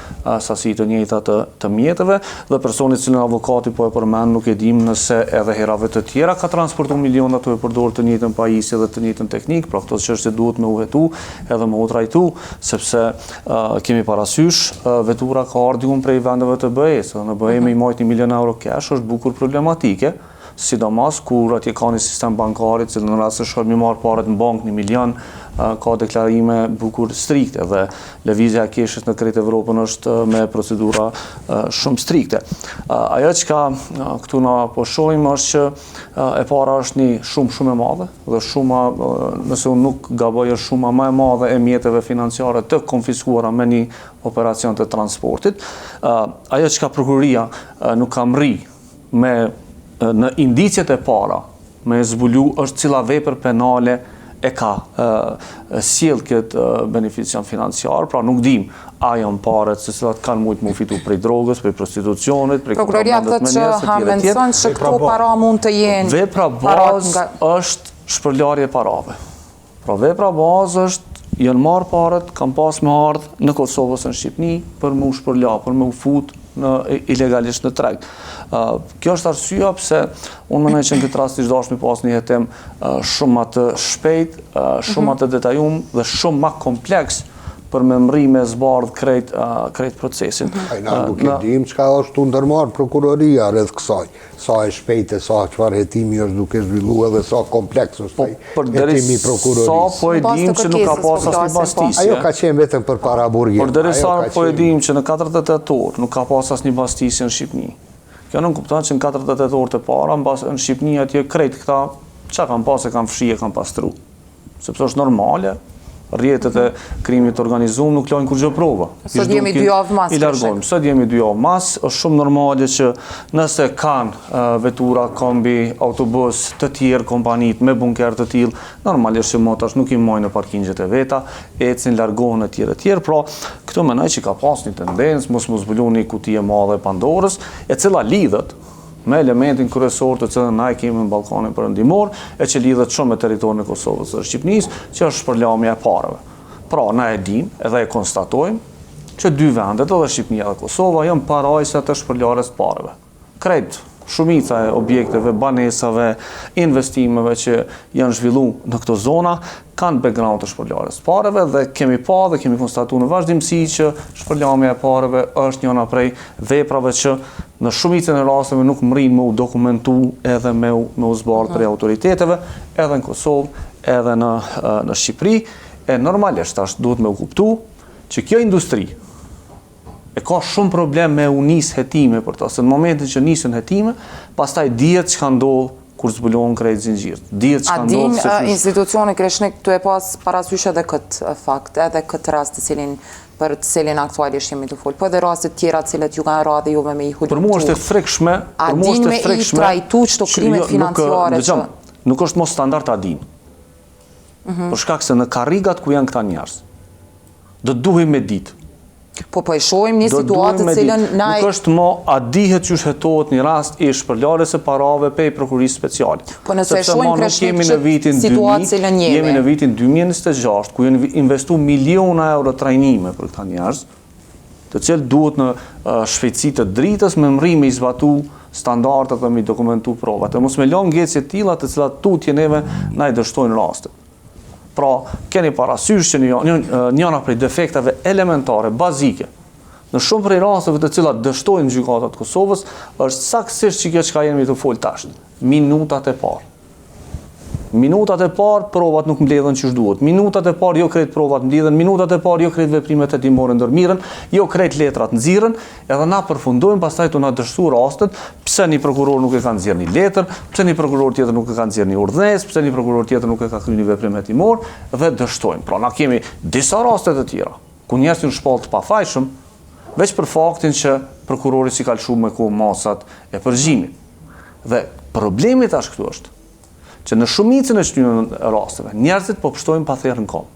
sasi të njëjta të, të mjeteve dhe personi të cilin avokati po e përmend nuk e dimë nëse edhe herave të tjera ka transportu miliona tu e përdorë të njëjtën pajisje dhe të njëjtën teknikë, pra këto çështje duhet me u hetu edhe me u trajtu, sepse uh, kemi parasysh uh, vetura ka ardhur dikun prej vendeve të BE-së, dhe në BE me i majt një milion euro cash është bukur problematike, sidomos kur atje ka një sistem bankar i cili në rast se shkon mi marr paret në bankë një milion, ka deklarime bukur strikte dhe lëvizja e keshit në krejt Evropën është me procedura shumë strikte. Ajo çka këtu na po shohim është që e para është një shumë shumë e madhe dhe shuma nëse unë nuk gaboj është shuma më e madhe e mjeteve financiare të konfiskuara me një operacion të transportit. Ajo çka prokuroria nuk ka mrri me në indiciet e para me zbulu është cila vepër penale e ka sjell këtë beneficion financiar, pra nuk dim a janë paret se cilat kanë mujtë mu fitu prej drogës, prej prostitucionit, prej Prokuroria thotë që hamendëson që këto para mund të jenë Vepra bazë është shpërlarje e parave. Pra vepra bazë është janë marrë paret, kanë pas me ardhë në Kosovë ose në Shqipni për me u shpërla, për me u fut në, ilegalisht në treg. Kjo është arsyeja pse unë mendoj që në këtë rast ish dashtë me pas një hetim shumë ma të shpejt, shumë ma mhm. të detajum dhe shumë ma kompleks për me mrri me zbardh krejt, krejt procesin. Ai na nuk e dim çka është tu ndërmarr prokuroria rreth kësaj. Sa e shpejtë e sa çfarë hetimi është duke zhvillu edhe sa kompleks është po, ai hetimi i prokurorisë. Sa po e dim që nuk ka pas po asnjë po. bastisje. Ajo ka qenë vetëm për paraburgim. Përderisa po e dim që në 48 orë nuk ka pas asnjë bastisje në Shqipni. Kjo nënkupton që në 48 orë të para mbas në Shqipni atje krejt këta çka kanë pas e kanë fshi e kanë pastru. Sepse është normale, rrjetet e krimit të organizuar nuk lajnë kurgjë prova. Sot jemi dy javë mas. I largojmë. Sot jemi dy javë mas, është shumë normale që nëse kanë vetura, kombi, autobus, të tjerë kompanitë me bunker të tillë, normalisht që mo tash nuk i majnë në parkingjet e veta, ecin, largohen e tjerë e tjerë, pra këtu mendoj që ka pas një tendencë, mos m'u zbulu një kuti e madhe e Pandorës, e cila lidhet me elementin kryesor të cilën na e kemi në Ballkanin Perëndimor, e që lidhet shumë me territorin e Kosovës dhe Shqipnisë, që është shpërlamja e pareve. Pra, na e dimë edhe e konstatojmë që dy vendet, edhe Shqipnia dhe Kosova, janë parajsa të shpërlarjes të pareve. Krejt shumica e objekteve, banesave, investimeve që janë zhvillu në këto zona, kanë background të shpërlarjes së pareve dhe kemi pa dhe kemi konstatu në vazhdimësi që shpërlamja e pareve është njëna prej veprave që në shumicën e rasteve nuk mrrin me u dokumentu edhe me u, me u zbardh prej autoriteteve, edhe në Kosovë, edhe në, në Shqipëri, e normalisht tash duhet me u kuptu që kjo industri e ka shumë problem me u nis hetime për to, se në momentin që nisën hetime, pastaj dihet çka ndodh kur zbulohen krejt zinxhirët. Dihet çka ndodh se A din institucioni Kreshnik tu e pas parasysh edhe këtë fakt, edhe këtë rast të cilin për të cilin aktualisht jemi tu fol, po edhe rastet tjera të cilët ju kanë ra dhe juve me i hulumtu. Për mua është e frikshme, për mua është e frikshme. A din me i trajtu qëto krimet jo, financiare që nuk është mo standard a din. Mhm. Për shkak se në karrigat ku janë këta njerëz, do të duhej me ditë. Po po e shohim një situatë të cilën na Nuk është mo a dihet qysh hetohet një rast i shpërlarjes së parave prej prokurorisë speciale. Po nëse e shohim Kreshnik që në vitin situatë cilën jemi. Jemi në vitin 2026 ku janë investu miliona euro trajnime për këta njerëz, të cilët duhet në shpejtësi të dritës me mrri me i zbatu standardet dhe me i dokumentu provat. E mos me lënë ngecje të tilla të cilat tutje neve na i dështojnë rastet. Pra, keni parasysh që një, një, njëna prej defekteve elementare, bazike, në shumë prej rasteve të cilat dështojnë në gjykatat e Kosovës, është saktësisht që kjo çka jemi tu fol tash, minutat e parë. Minutat e parë provat nuk mbledhen qysh duhet. Minutat e parë jo krejt provat mblidhen, minutat e parë jo krejt veprimet hetimore ndërmirren, jo krejt letrat nxirren, edhe na përfundojmë pastaj tu na dështu rastet, pse një prokuror nuk e ka nxjerrë një letër, pse një prokuror tjetër nuk e ka nxjerrë një urdhnesë, pse një prokuror tjetër nuk e ka kryer një veprim hetimor dhe dështojmë. Pra na kemi disa raste të tjera ku njerëzit janë shpallë të pafajshëm veç për faktin që prokurori s'i ka lëshu me kohë masat e përgjimit. Dhe problemi tash këtu është që në shumicën e këtyre rasteve, njerëzit po pshtojnë pa therë në kom.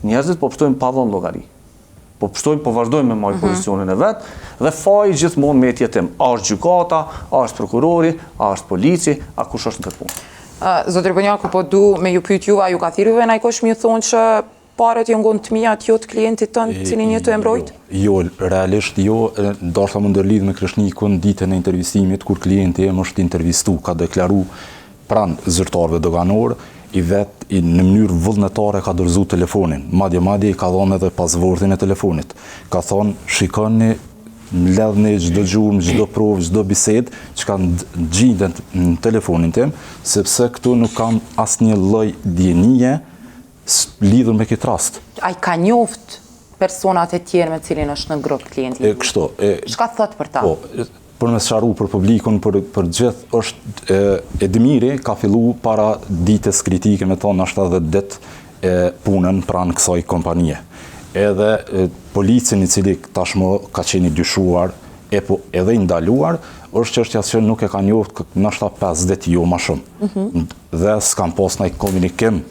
Njerëzit po pshtojnë pa dhënë llogari. Po pshtojnë, po vazhdojnë me majtë mm -hmm. pozicionin e vet dhe faji gjithmonë met jetim. A është gjykata, a është prokurori, a është polici, a kush është në këtë punë. Uh, Zotri Bunjaku, po du me ju pyet juve, a ju ka thirrë juve najkush me ju thonë që Paret jon kon të miat, jo të klientit tënd, cilin je tu e mbrojt? Jo, realisht jo, ndoshta me ndërlidh me Kreshnikun ditën e intervistimit kur klienti im është intervistu, ka deklaru pranë zyrtarëve doganorë, i vet i në mënyrë vullnetare ka dorëzu telefonin, madje madje i ka dhënë edhe pasvortin e telefonit. Ka thonë, shikoni, mbledhni çdo gjurmë, çdo provë, çdo bisedë që ka gjindet në telefonin tim, sepse këtu nuk kam asnjë lloj dijenie lidhur me këtë rast. A i ka njoft personat e tjerë me cilin është në grup klienti? E, kështu. E, Çka thot për ta? Po, për me sqaru për publikun, për, për gjithë, është e, Edmiri ka fillu para ditës kritike, me thonë, nashta 10 ditë e punën pranë kësaj kompanie. Edhe e, policin i cili tashmë ka qenë i dyshuar, e po edhe i ndaluar, është çështja që nuk e ka njoft nashta 5 ditë jo ma shumë. Mm -hmm. Dhe s'kam pas naj komunikim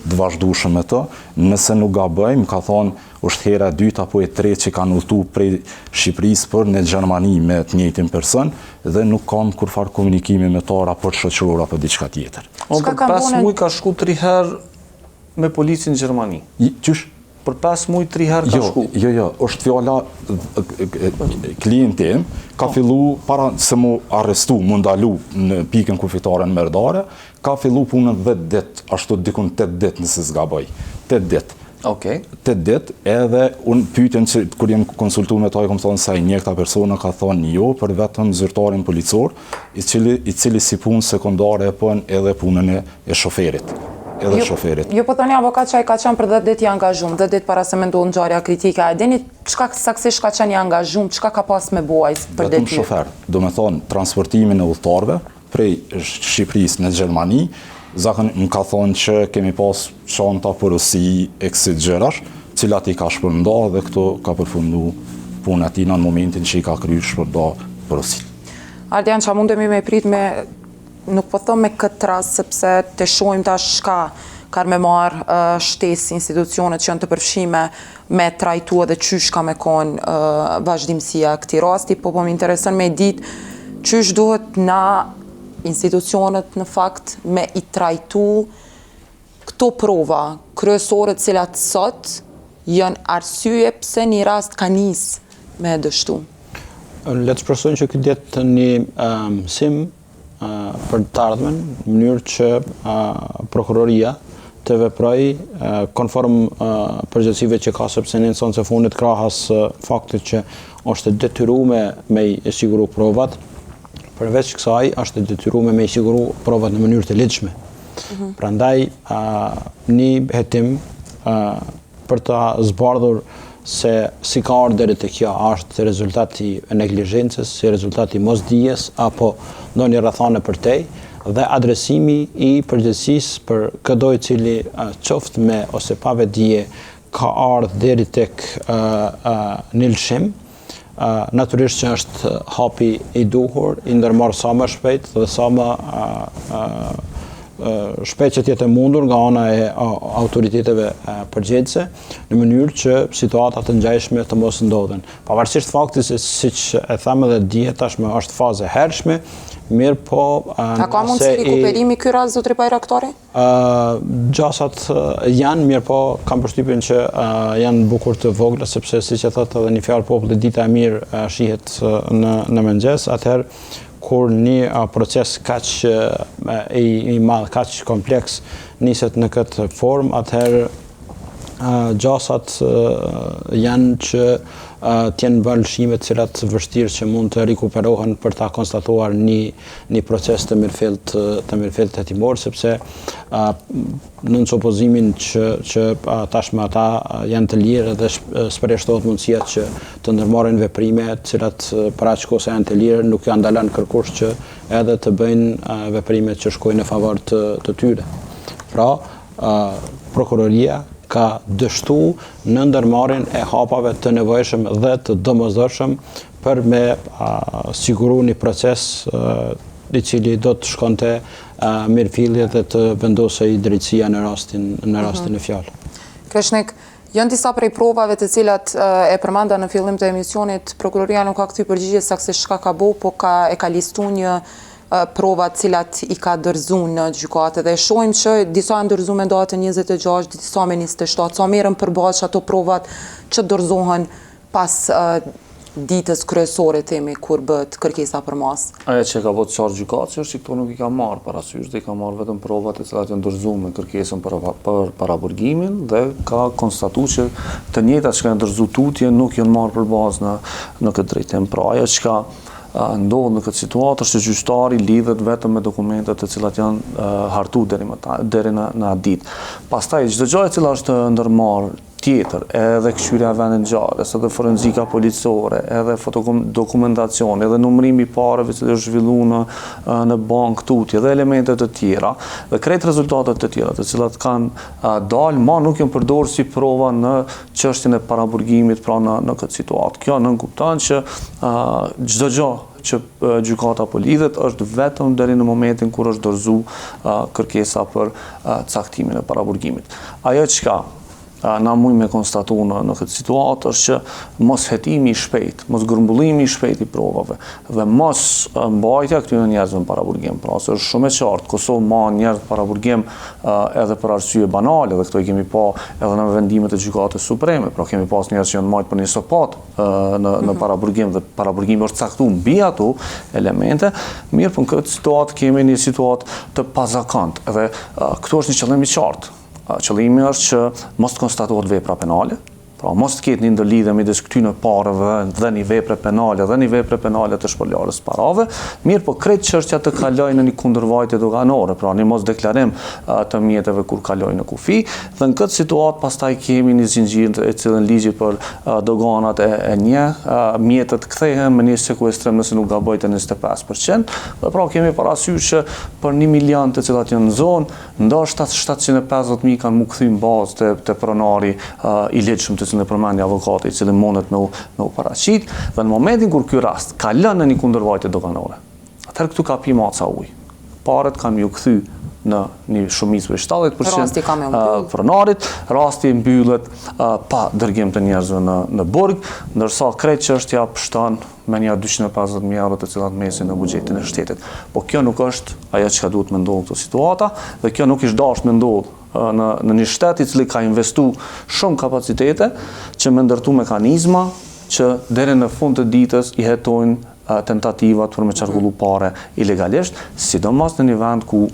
të vazhdueshëm me të, nëse nuk gaboj, më ka thonë është hera e dytë apo e tretë që kanë udhëtu prej Shqipërisë për në Gjermani me të njëjtin person dhe nuk kam kurrfarë komunikimi me to, raport shoqëror apo diçka tjetër. On për 5 muaj ka shku 3 herë me policin në Gjermani. Qysh? Për 5 muaj 3 herë ka jo, shku. Jo, jo, është fjala klienti im ka po. fillu para se mu arrestu, mu ndalu në pikën kufitare në Merdare, ka fillu punën 10 ditë, ashtu dikun 8 ditë nëse s'gaboj. 8 ditë. Okej. Okay. 8 ditë, edhe unë pyetjen që kur jam konsultu me ta, i kam thonë sa i njeh këta persona, ka thonë jo, për vetëm zyrtarin policor, i cili i cili si punë sekondare e bën edhe punën e e shoferit. Edhe ju, shoferit. Ju po thoni avokat që ai ka qenë për 10 ditë i angazhum, 10 ditë para se me ndodhë ngjarja kritike. A e dini çka saktësisht ka qenë i angazhum, çka ka pas me bo ai për detyrë? Vetëm shofer, do me thonë transportimin e udhëtarëve prej Shqipërisë në Gjermani, zakon më ka thonë që kemi pas çanta porosi e kësi gjërash, cilat i ka shpërnda dhe këtu ka përfundu puna e tina në momentin që i ka kry shpërnda porositë. Ardian, ça mundemi me prit me Nuk po thom me këtë rast sepse të shohim tash çka kanë me marrë shtesë institucionet që janë të përfshime me trajtu edhe qysh ka me konë vazhdimësia e këtij rasti, po po më intereson me ditë qysh duhet na institucionet në fakt me i trajtu këto prova kryesore të cilat sot janë arsye pse një rast ka nis me dështu. Le të shpresojmë që ky të jetë një mësim për të ardhmen, në mënyrë që prokuroria të veprojë konform përgjegjësive që ka sepse në instancë të fundit krahas faktit që është e detyrume me i siguru provat, përveç kësaj është e detyrume me i siguru provat në mënyrë të ligjshme. Mm -hmm. Prandaj një hetim për ta zbardhur se si ka ardhur deri te kjo, a është rezultat i neglizhencës, si rezultat i mosdijes apo ndonjë rrethane përtej dhe adresimi i përgjegjësisë për këdo i cili qoftë me ose pa vetëdije ka ardhur deri tek një lëshim, natyrisht që është hapi i duhur, i ndërmarrë sa më shpejt dhe sa më shpejt që të jetë e mundur nga ana e autoriteteve përgjegjëse, në mënyrë që situata të ngjashme të mos ndodhin. Pavarësisht faktit se siç e thamë edhe dje tashmë është fazë e hershme, mirëpo A ka mundësi rikuperimi ky rast zotri Bajraktari? Gjasat janë, mirëpo kam përshtypjen që janë bukur të vogla, sepse siç e thotë edhe një fjalë populli, dita e mirë shihet në, në mëngjes, atëherë kur një proces kaq i, i madh, kaq kompleks niset në këtë formë, atëherë gjasat janë që të jenë bërë lëshime të cilat vështirë që mund të rikuperohen për ta konstatuar një një proces të mirëfilltë të mirëfilltë hetimor sepse nën supozimin që që tashmë ata janë të lirë dhe s'përjashtohet mundësia që të ndërmarrin veprime të cilat për aq kohë sa janë të lirë nuk ja ndalon kërkush që edhe të bëjnë veprime që shkojnë në favor të të tyre. Pra, prokuroria ka dështu në ndërmarrjen e hapave të nevojshëm dhe të domosdoshëm për me siguru një proces i cili do të shkonte mirëfilli dhe të vendosej drejtësia në rastin në rastin e fjalë. Kreshnik, janë disa prej provave të cilat e përmenda në fillim të emisionit, prokuroria nuk ka kthy përgjigje saktësisht çka ka bo, po ka e ka listu një prova të cilat i ka dorëzu në gjykatë dhe shohim që disa janë dorëzu me datën 26, disa me 27, sa merren për bazë ato provat që dorëzohen pas ditës kryesore themi kur bëhet kërkesa për masë. Ajo që ka bo të qartë gjykatësi është që këto nuk i ka marrë parasysh dhe i ka marrë vetëm provat e cilat janë dorëzu me kërkesën për, për paraburgimin dhe ka konstatu që të njëjtat që janë dorëzu tutje nuk janë marrë për bazë në, në këtë drejtim. Pra ajo që ka ndodhë në këtë situatë është që gjyqtari lidhet vetëm me dokumentet të cilat janë hartu deri, më ta, deri në, në atë ditë. Pastaj, çdo gjë e cila është ndërmarrë tjetër, edhe këqyrja e vendit ngjarjes, edhe forenzika policore, edhe fotodokumentacioni, edhe numërimi i pareve që është zhvillu në, në bankë tutje, dhe elemente të tjera, dhe krejt rezultatet të tjera, të cilat kanë dalë, ma nuk janë përdorë si prova në çështjen e paraburgimit pra në, në këtë situatë. Kjo nënkupton që çdo gjë që gjykata po lidhet është vetëm deri në momentin kur është dorëzu kërkesa për caktimin e paraburgimit. Ajo çka na mujmë me konstatu në, në këtë situatë është që mos hetimi i shpejt, mos grumbullimi i shpejt i provave dhe mos mbajtja këtyre njerëzve në paraburgim. Pra se është shumë e qartë, Kosovë mban njerëz në paraburgim edhe për arsye banale dhe këto i kemi pa edhe në vendimet e gjykatës supreme, pra kemi pas njerëz që janë majtë për një sopatë në, në mhm. paraburgim dhe paraburgimi është caktu mbi ato elemente, mirëpo në këtë situatë kemi një situatë të pazakontë edhe këtu është një qëllim i qartë. Qëllimi është që mos të konstatohet vepra penale, Pra, mos të ketë një ndërlidhje midis këtyre pareve dhe një vepre penale dhe një vepre penale të shpëlarjes parave, mirëpo krejt çështja të kalojë në një kundërvajtje doganore, pra një mos deklarim të mjeteve kur kalojnë në kufi, dhe në këtë situatë pastaj kemi një zinxhir e cilën ligji për doganat e, e njeh, mjetet kthehen me një sekuestrim nëse nuk gaboj të 25%, dhe pra kemi parasysh që për një milion të cilat janë në zonë, Ndoshta 750 mijë kanë mu kthy në bazë te, te pronari uh, i ligjshëm të cilin e përmendi avokati, i cili mundet me u, me u paraqit, dhe në momentin kur ky rast kalon në një kundërvajtje doganore, atëherë këtu ka pi maca ujë. Paret kanë me ju kthy në një shumicë prej 70% rasti ka me u mbyll. pronarit, rasti mbyllet pa dërgim të njerëzve në në burg, ndërsa krejt çështja pshton me nja 250.000 euro të cilat mesin në buxhetin e shtetit. Po kjo nuk është ajo çka duhet me ndodhë në këto situata dhe kjo nuk ish dashtë me ndodhë në, në një shtet i cili ka investu shumë kapacitete që me ndërtu mekanizma që deri në fund të ditës i hetojnë tentativat për me qarkullu pare ilegalisht, sidomos në një vend ku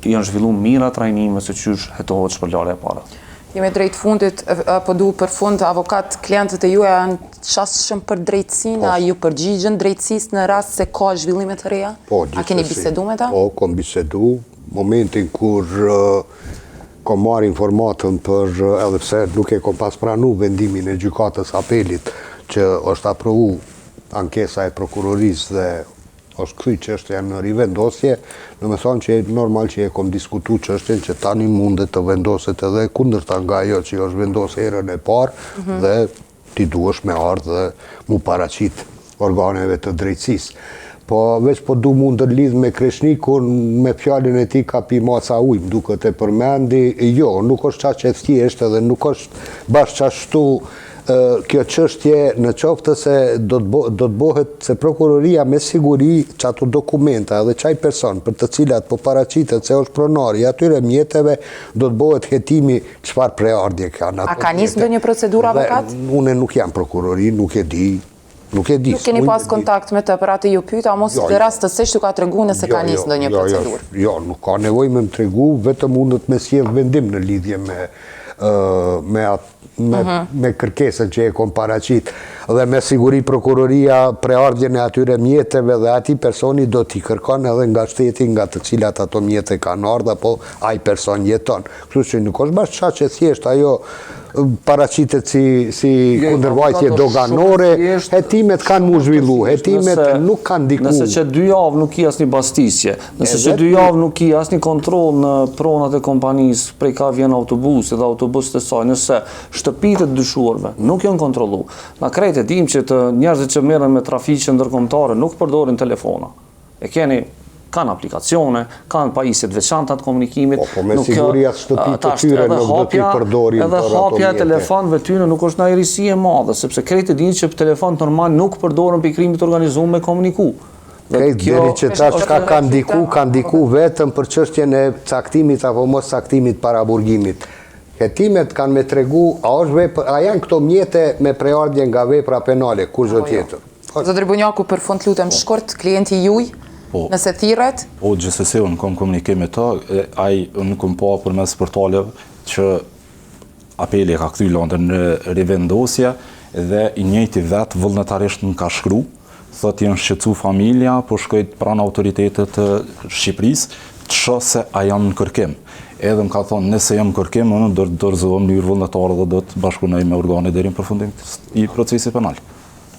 janë zhvillu mira trajnime se qysh hetohet shpëlarja e parave. Jemi drejt fundit, po du për fund, avokat, klientët e juaj janë qasshëm për drejtësinë, po. a ju përgjigjen drejtësisë në rast se ka zhvillime të reja? Po, A keni bisedu me ta? Po, kom bisedu, momentin kur kom marrë informatën për, edhe pse nuk e kom pas pranu vendimin e gjykatës apelit, që është aprovu ankesa e prokurorisë dhe është kthy çështja në rivendosje, domethonë që normal që e kom diskutu çështjen që tani mundet të vendoset edhe kundërta nga ajo që është vendosë herën e parë mm -hmm. dhe ti duhesh me ardhë dhe mu paraqit organeve të drejtësisë. Po veç po du mu ndërlidh me Kreshnikun, me fjalën e tij ka pi maca ujë, më duket e përmendi, jo, nuk është qaq e thjeshtë edhe nuk është bash qashtu kjo çështje në qoftë se do të do të bëhet se prokuroria me siguri qato dokumenta edhe qaj person për të cilat po paraqitet se është pronari i atyre mjeteve do të bëhet hetimi çfarë prejardhje kanë ato. A ka nisë ndonjë procedurë avokat? Unë nuk jam prokurori, nuk e di. Nuk e di. Nuk keni pas kontakt me të, për atë ju pyeta, mos jo, jo. rastësisht ju ka tregu nëse jo, ka nisë ndonjë jo, procedurë. Jo, nuk ka nevojë me më tregu, vetëm mundet me sjell vendim në lidhje me me atë. me, mhm. me kërkesën që e kom paraqit dhe me siguri prokuroria prejardhjen e atyre mjeteve dhe atij personi do t'i kërkon edhe nga shteti nga të cilat ato mjete kanë ardhë apo ai person jeton. Kështu që nuk është bash qaq e thjeshtë ajo paraqitet si, si jo, kundërvajtje doganore, hetimet kanë m'u zhvillu, hetimet nuk kanë ndiku. Nëse që dy javë nuk ki asnjë bastisje, nëse që dy javë nuk ki asnjë kontroll në pronat e kompanisë, prej ka vjen autobusi dhe autobusët e saj, nëse shtëpitë e të dyshuarve nuk janë kontrollu, na krejt e dimë që të njerëzit që merren me trafiqe ndërkombëtare nuk përdorin telefona. E keni kanë aplikacione, kanë pajisje të veçanta të komunikimit. Po, po me siguri atë shtëpi të tyre nuk do t'i përdorin për ato mjete. Edhe hapja e telefonëve tyre nuk është ndonjë risi e madhe, sepse krejt e dinë që telefonët normal nuk përdoren prej krimit të organizuar me komuniku. Krejt deri që tash çka ka ndiku, ka ndiku vetëm për çështjen e caktimit apo mos caktimit paraburgimit. Hetimet kanë me tregu, a është vepër, a janë këto mjete me prejardhje nga vepra penale, kurgjë jo. tjetër. Zotëri Bunjaku, për fund lutem po. shkurt, klienti juj, po. nëse thirret? Po, gjithsesi, unë kom komunikim me të, ai unë kom pa përmes portaleve që apeli e ka kthy lëndën në rivendosje dhe i njëjti vetë vullnetarisht më ka shkru, thotë janë shqetësu familja, po shkoj pranë autoritetet të Shqipërisë, të shoh se a jam në kërkim. Edhe më ka thonë, nëse jam në kërkim, unë do të dorëzohem në mënyrë vullnetare dhe do të bashkëpunoj me organet deri në përfundim të procesit penal.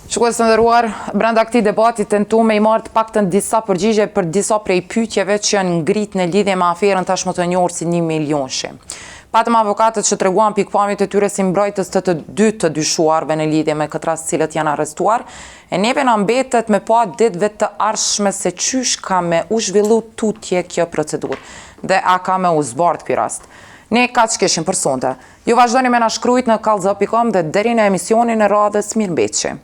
Shikues të nderuar, brenda këtij debati tentum me i marrë të paktën disa përgjigje për disa prej pyetjeve që janë ngrit në lidhje me aferën tashmë të njohur si një milionshi. Patëm avokatët që treguan pikëpamjet e tyre si mbrojtës të të dy të dyshuarve në lidhje me këtë rast të cilët janë arrestuar, e neve na mbetet me pa ditëve të ardhshme se qysh ka me u zhvillu tutje kjo procedurë dhe a ka me u zbardh ky rast. Ne kaq kishim për sonte. Ju vazhdoni me na shkrujt në kallxo.com dhe deri në emisionin e radhës mirëmbetshi.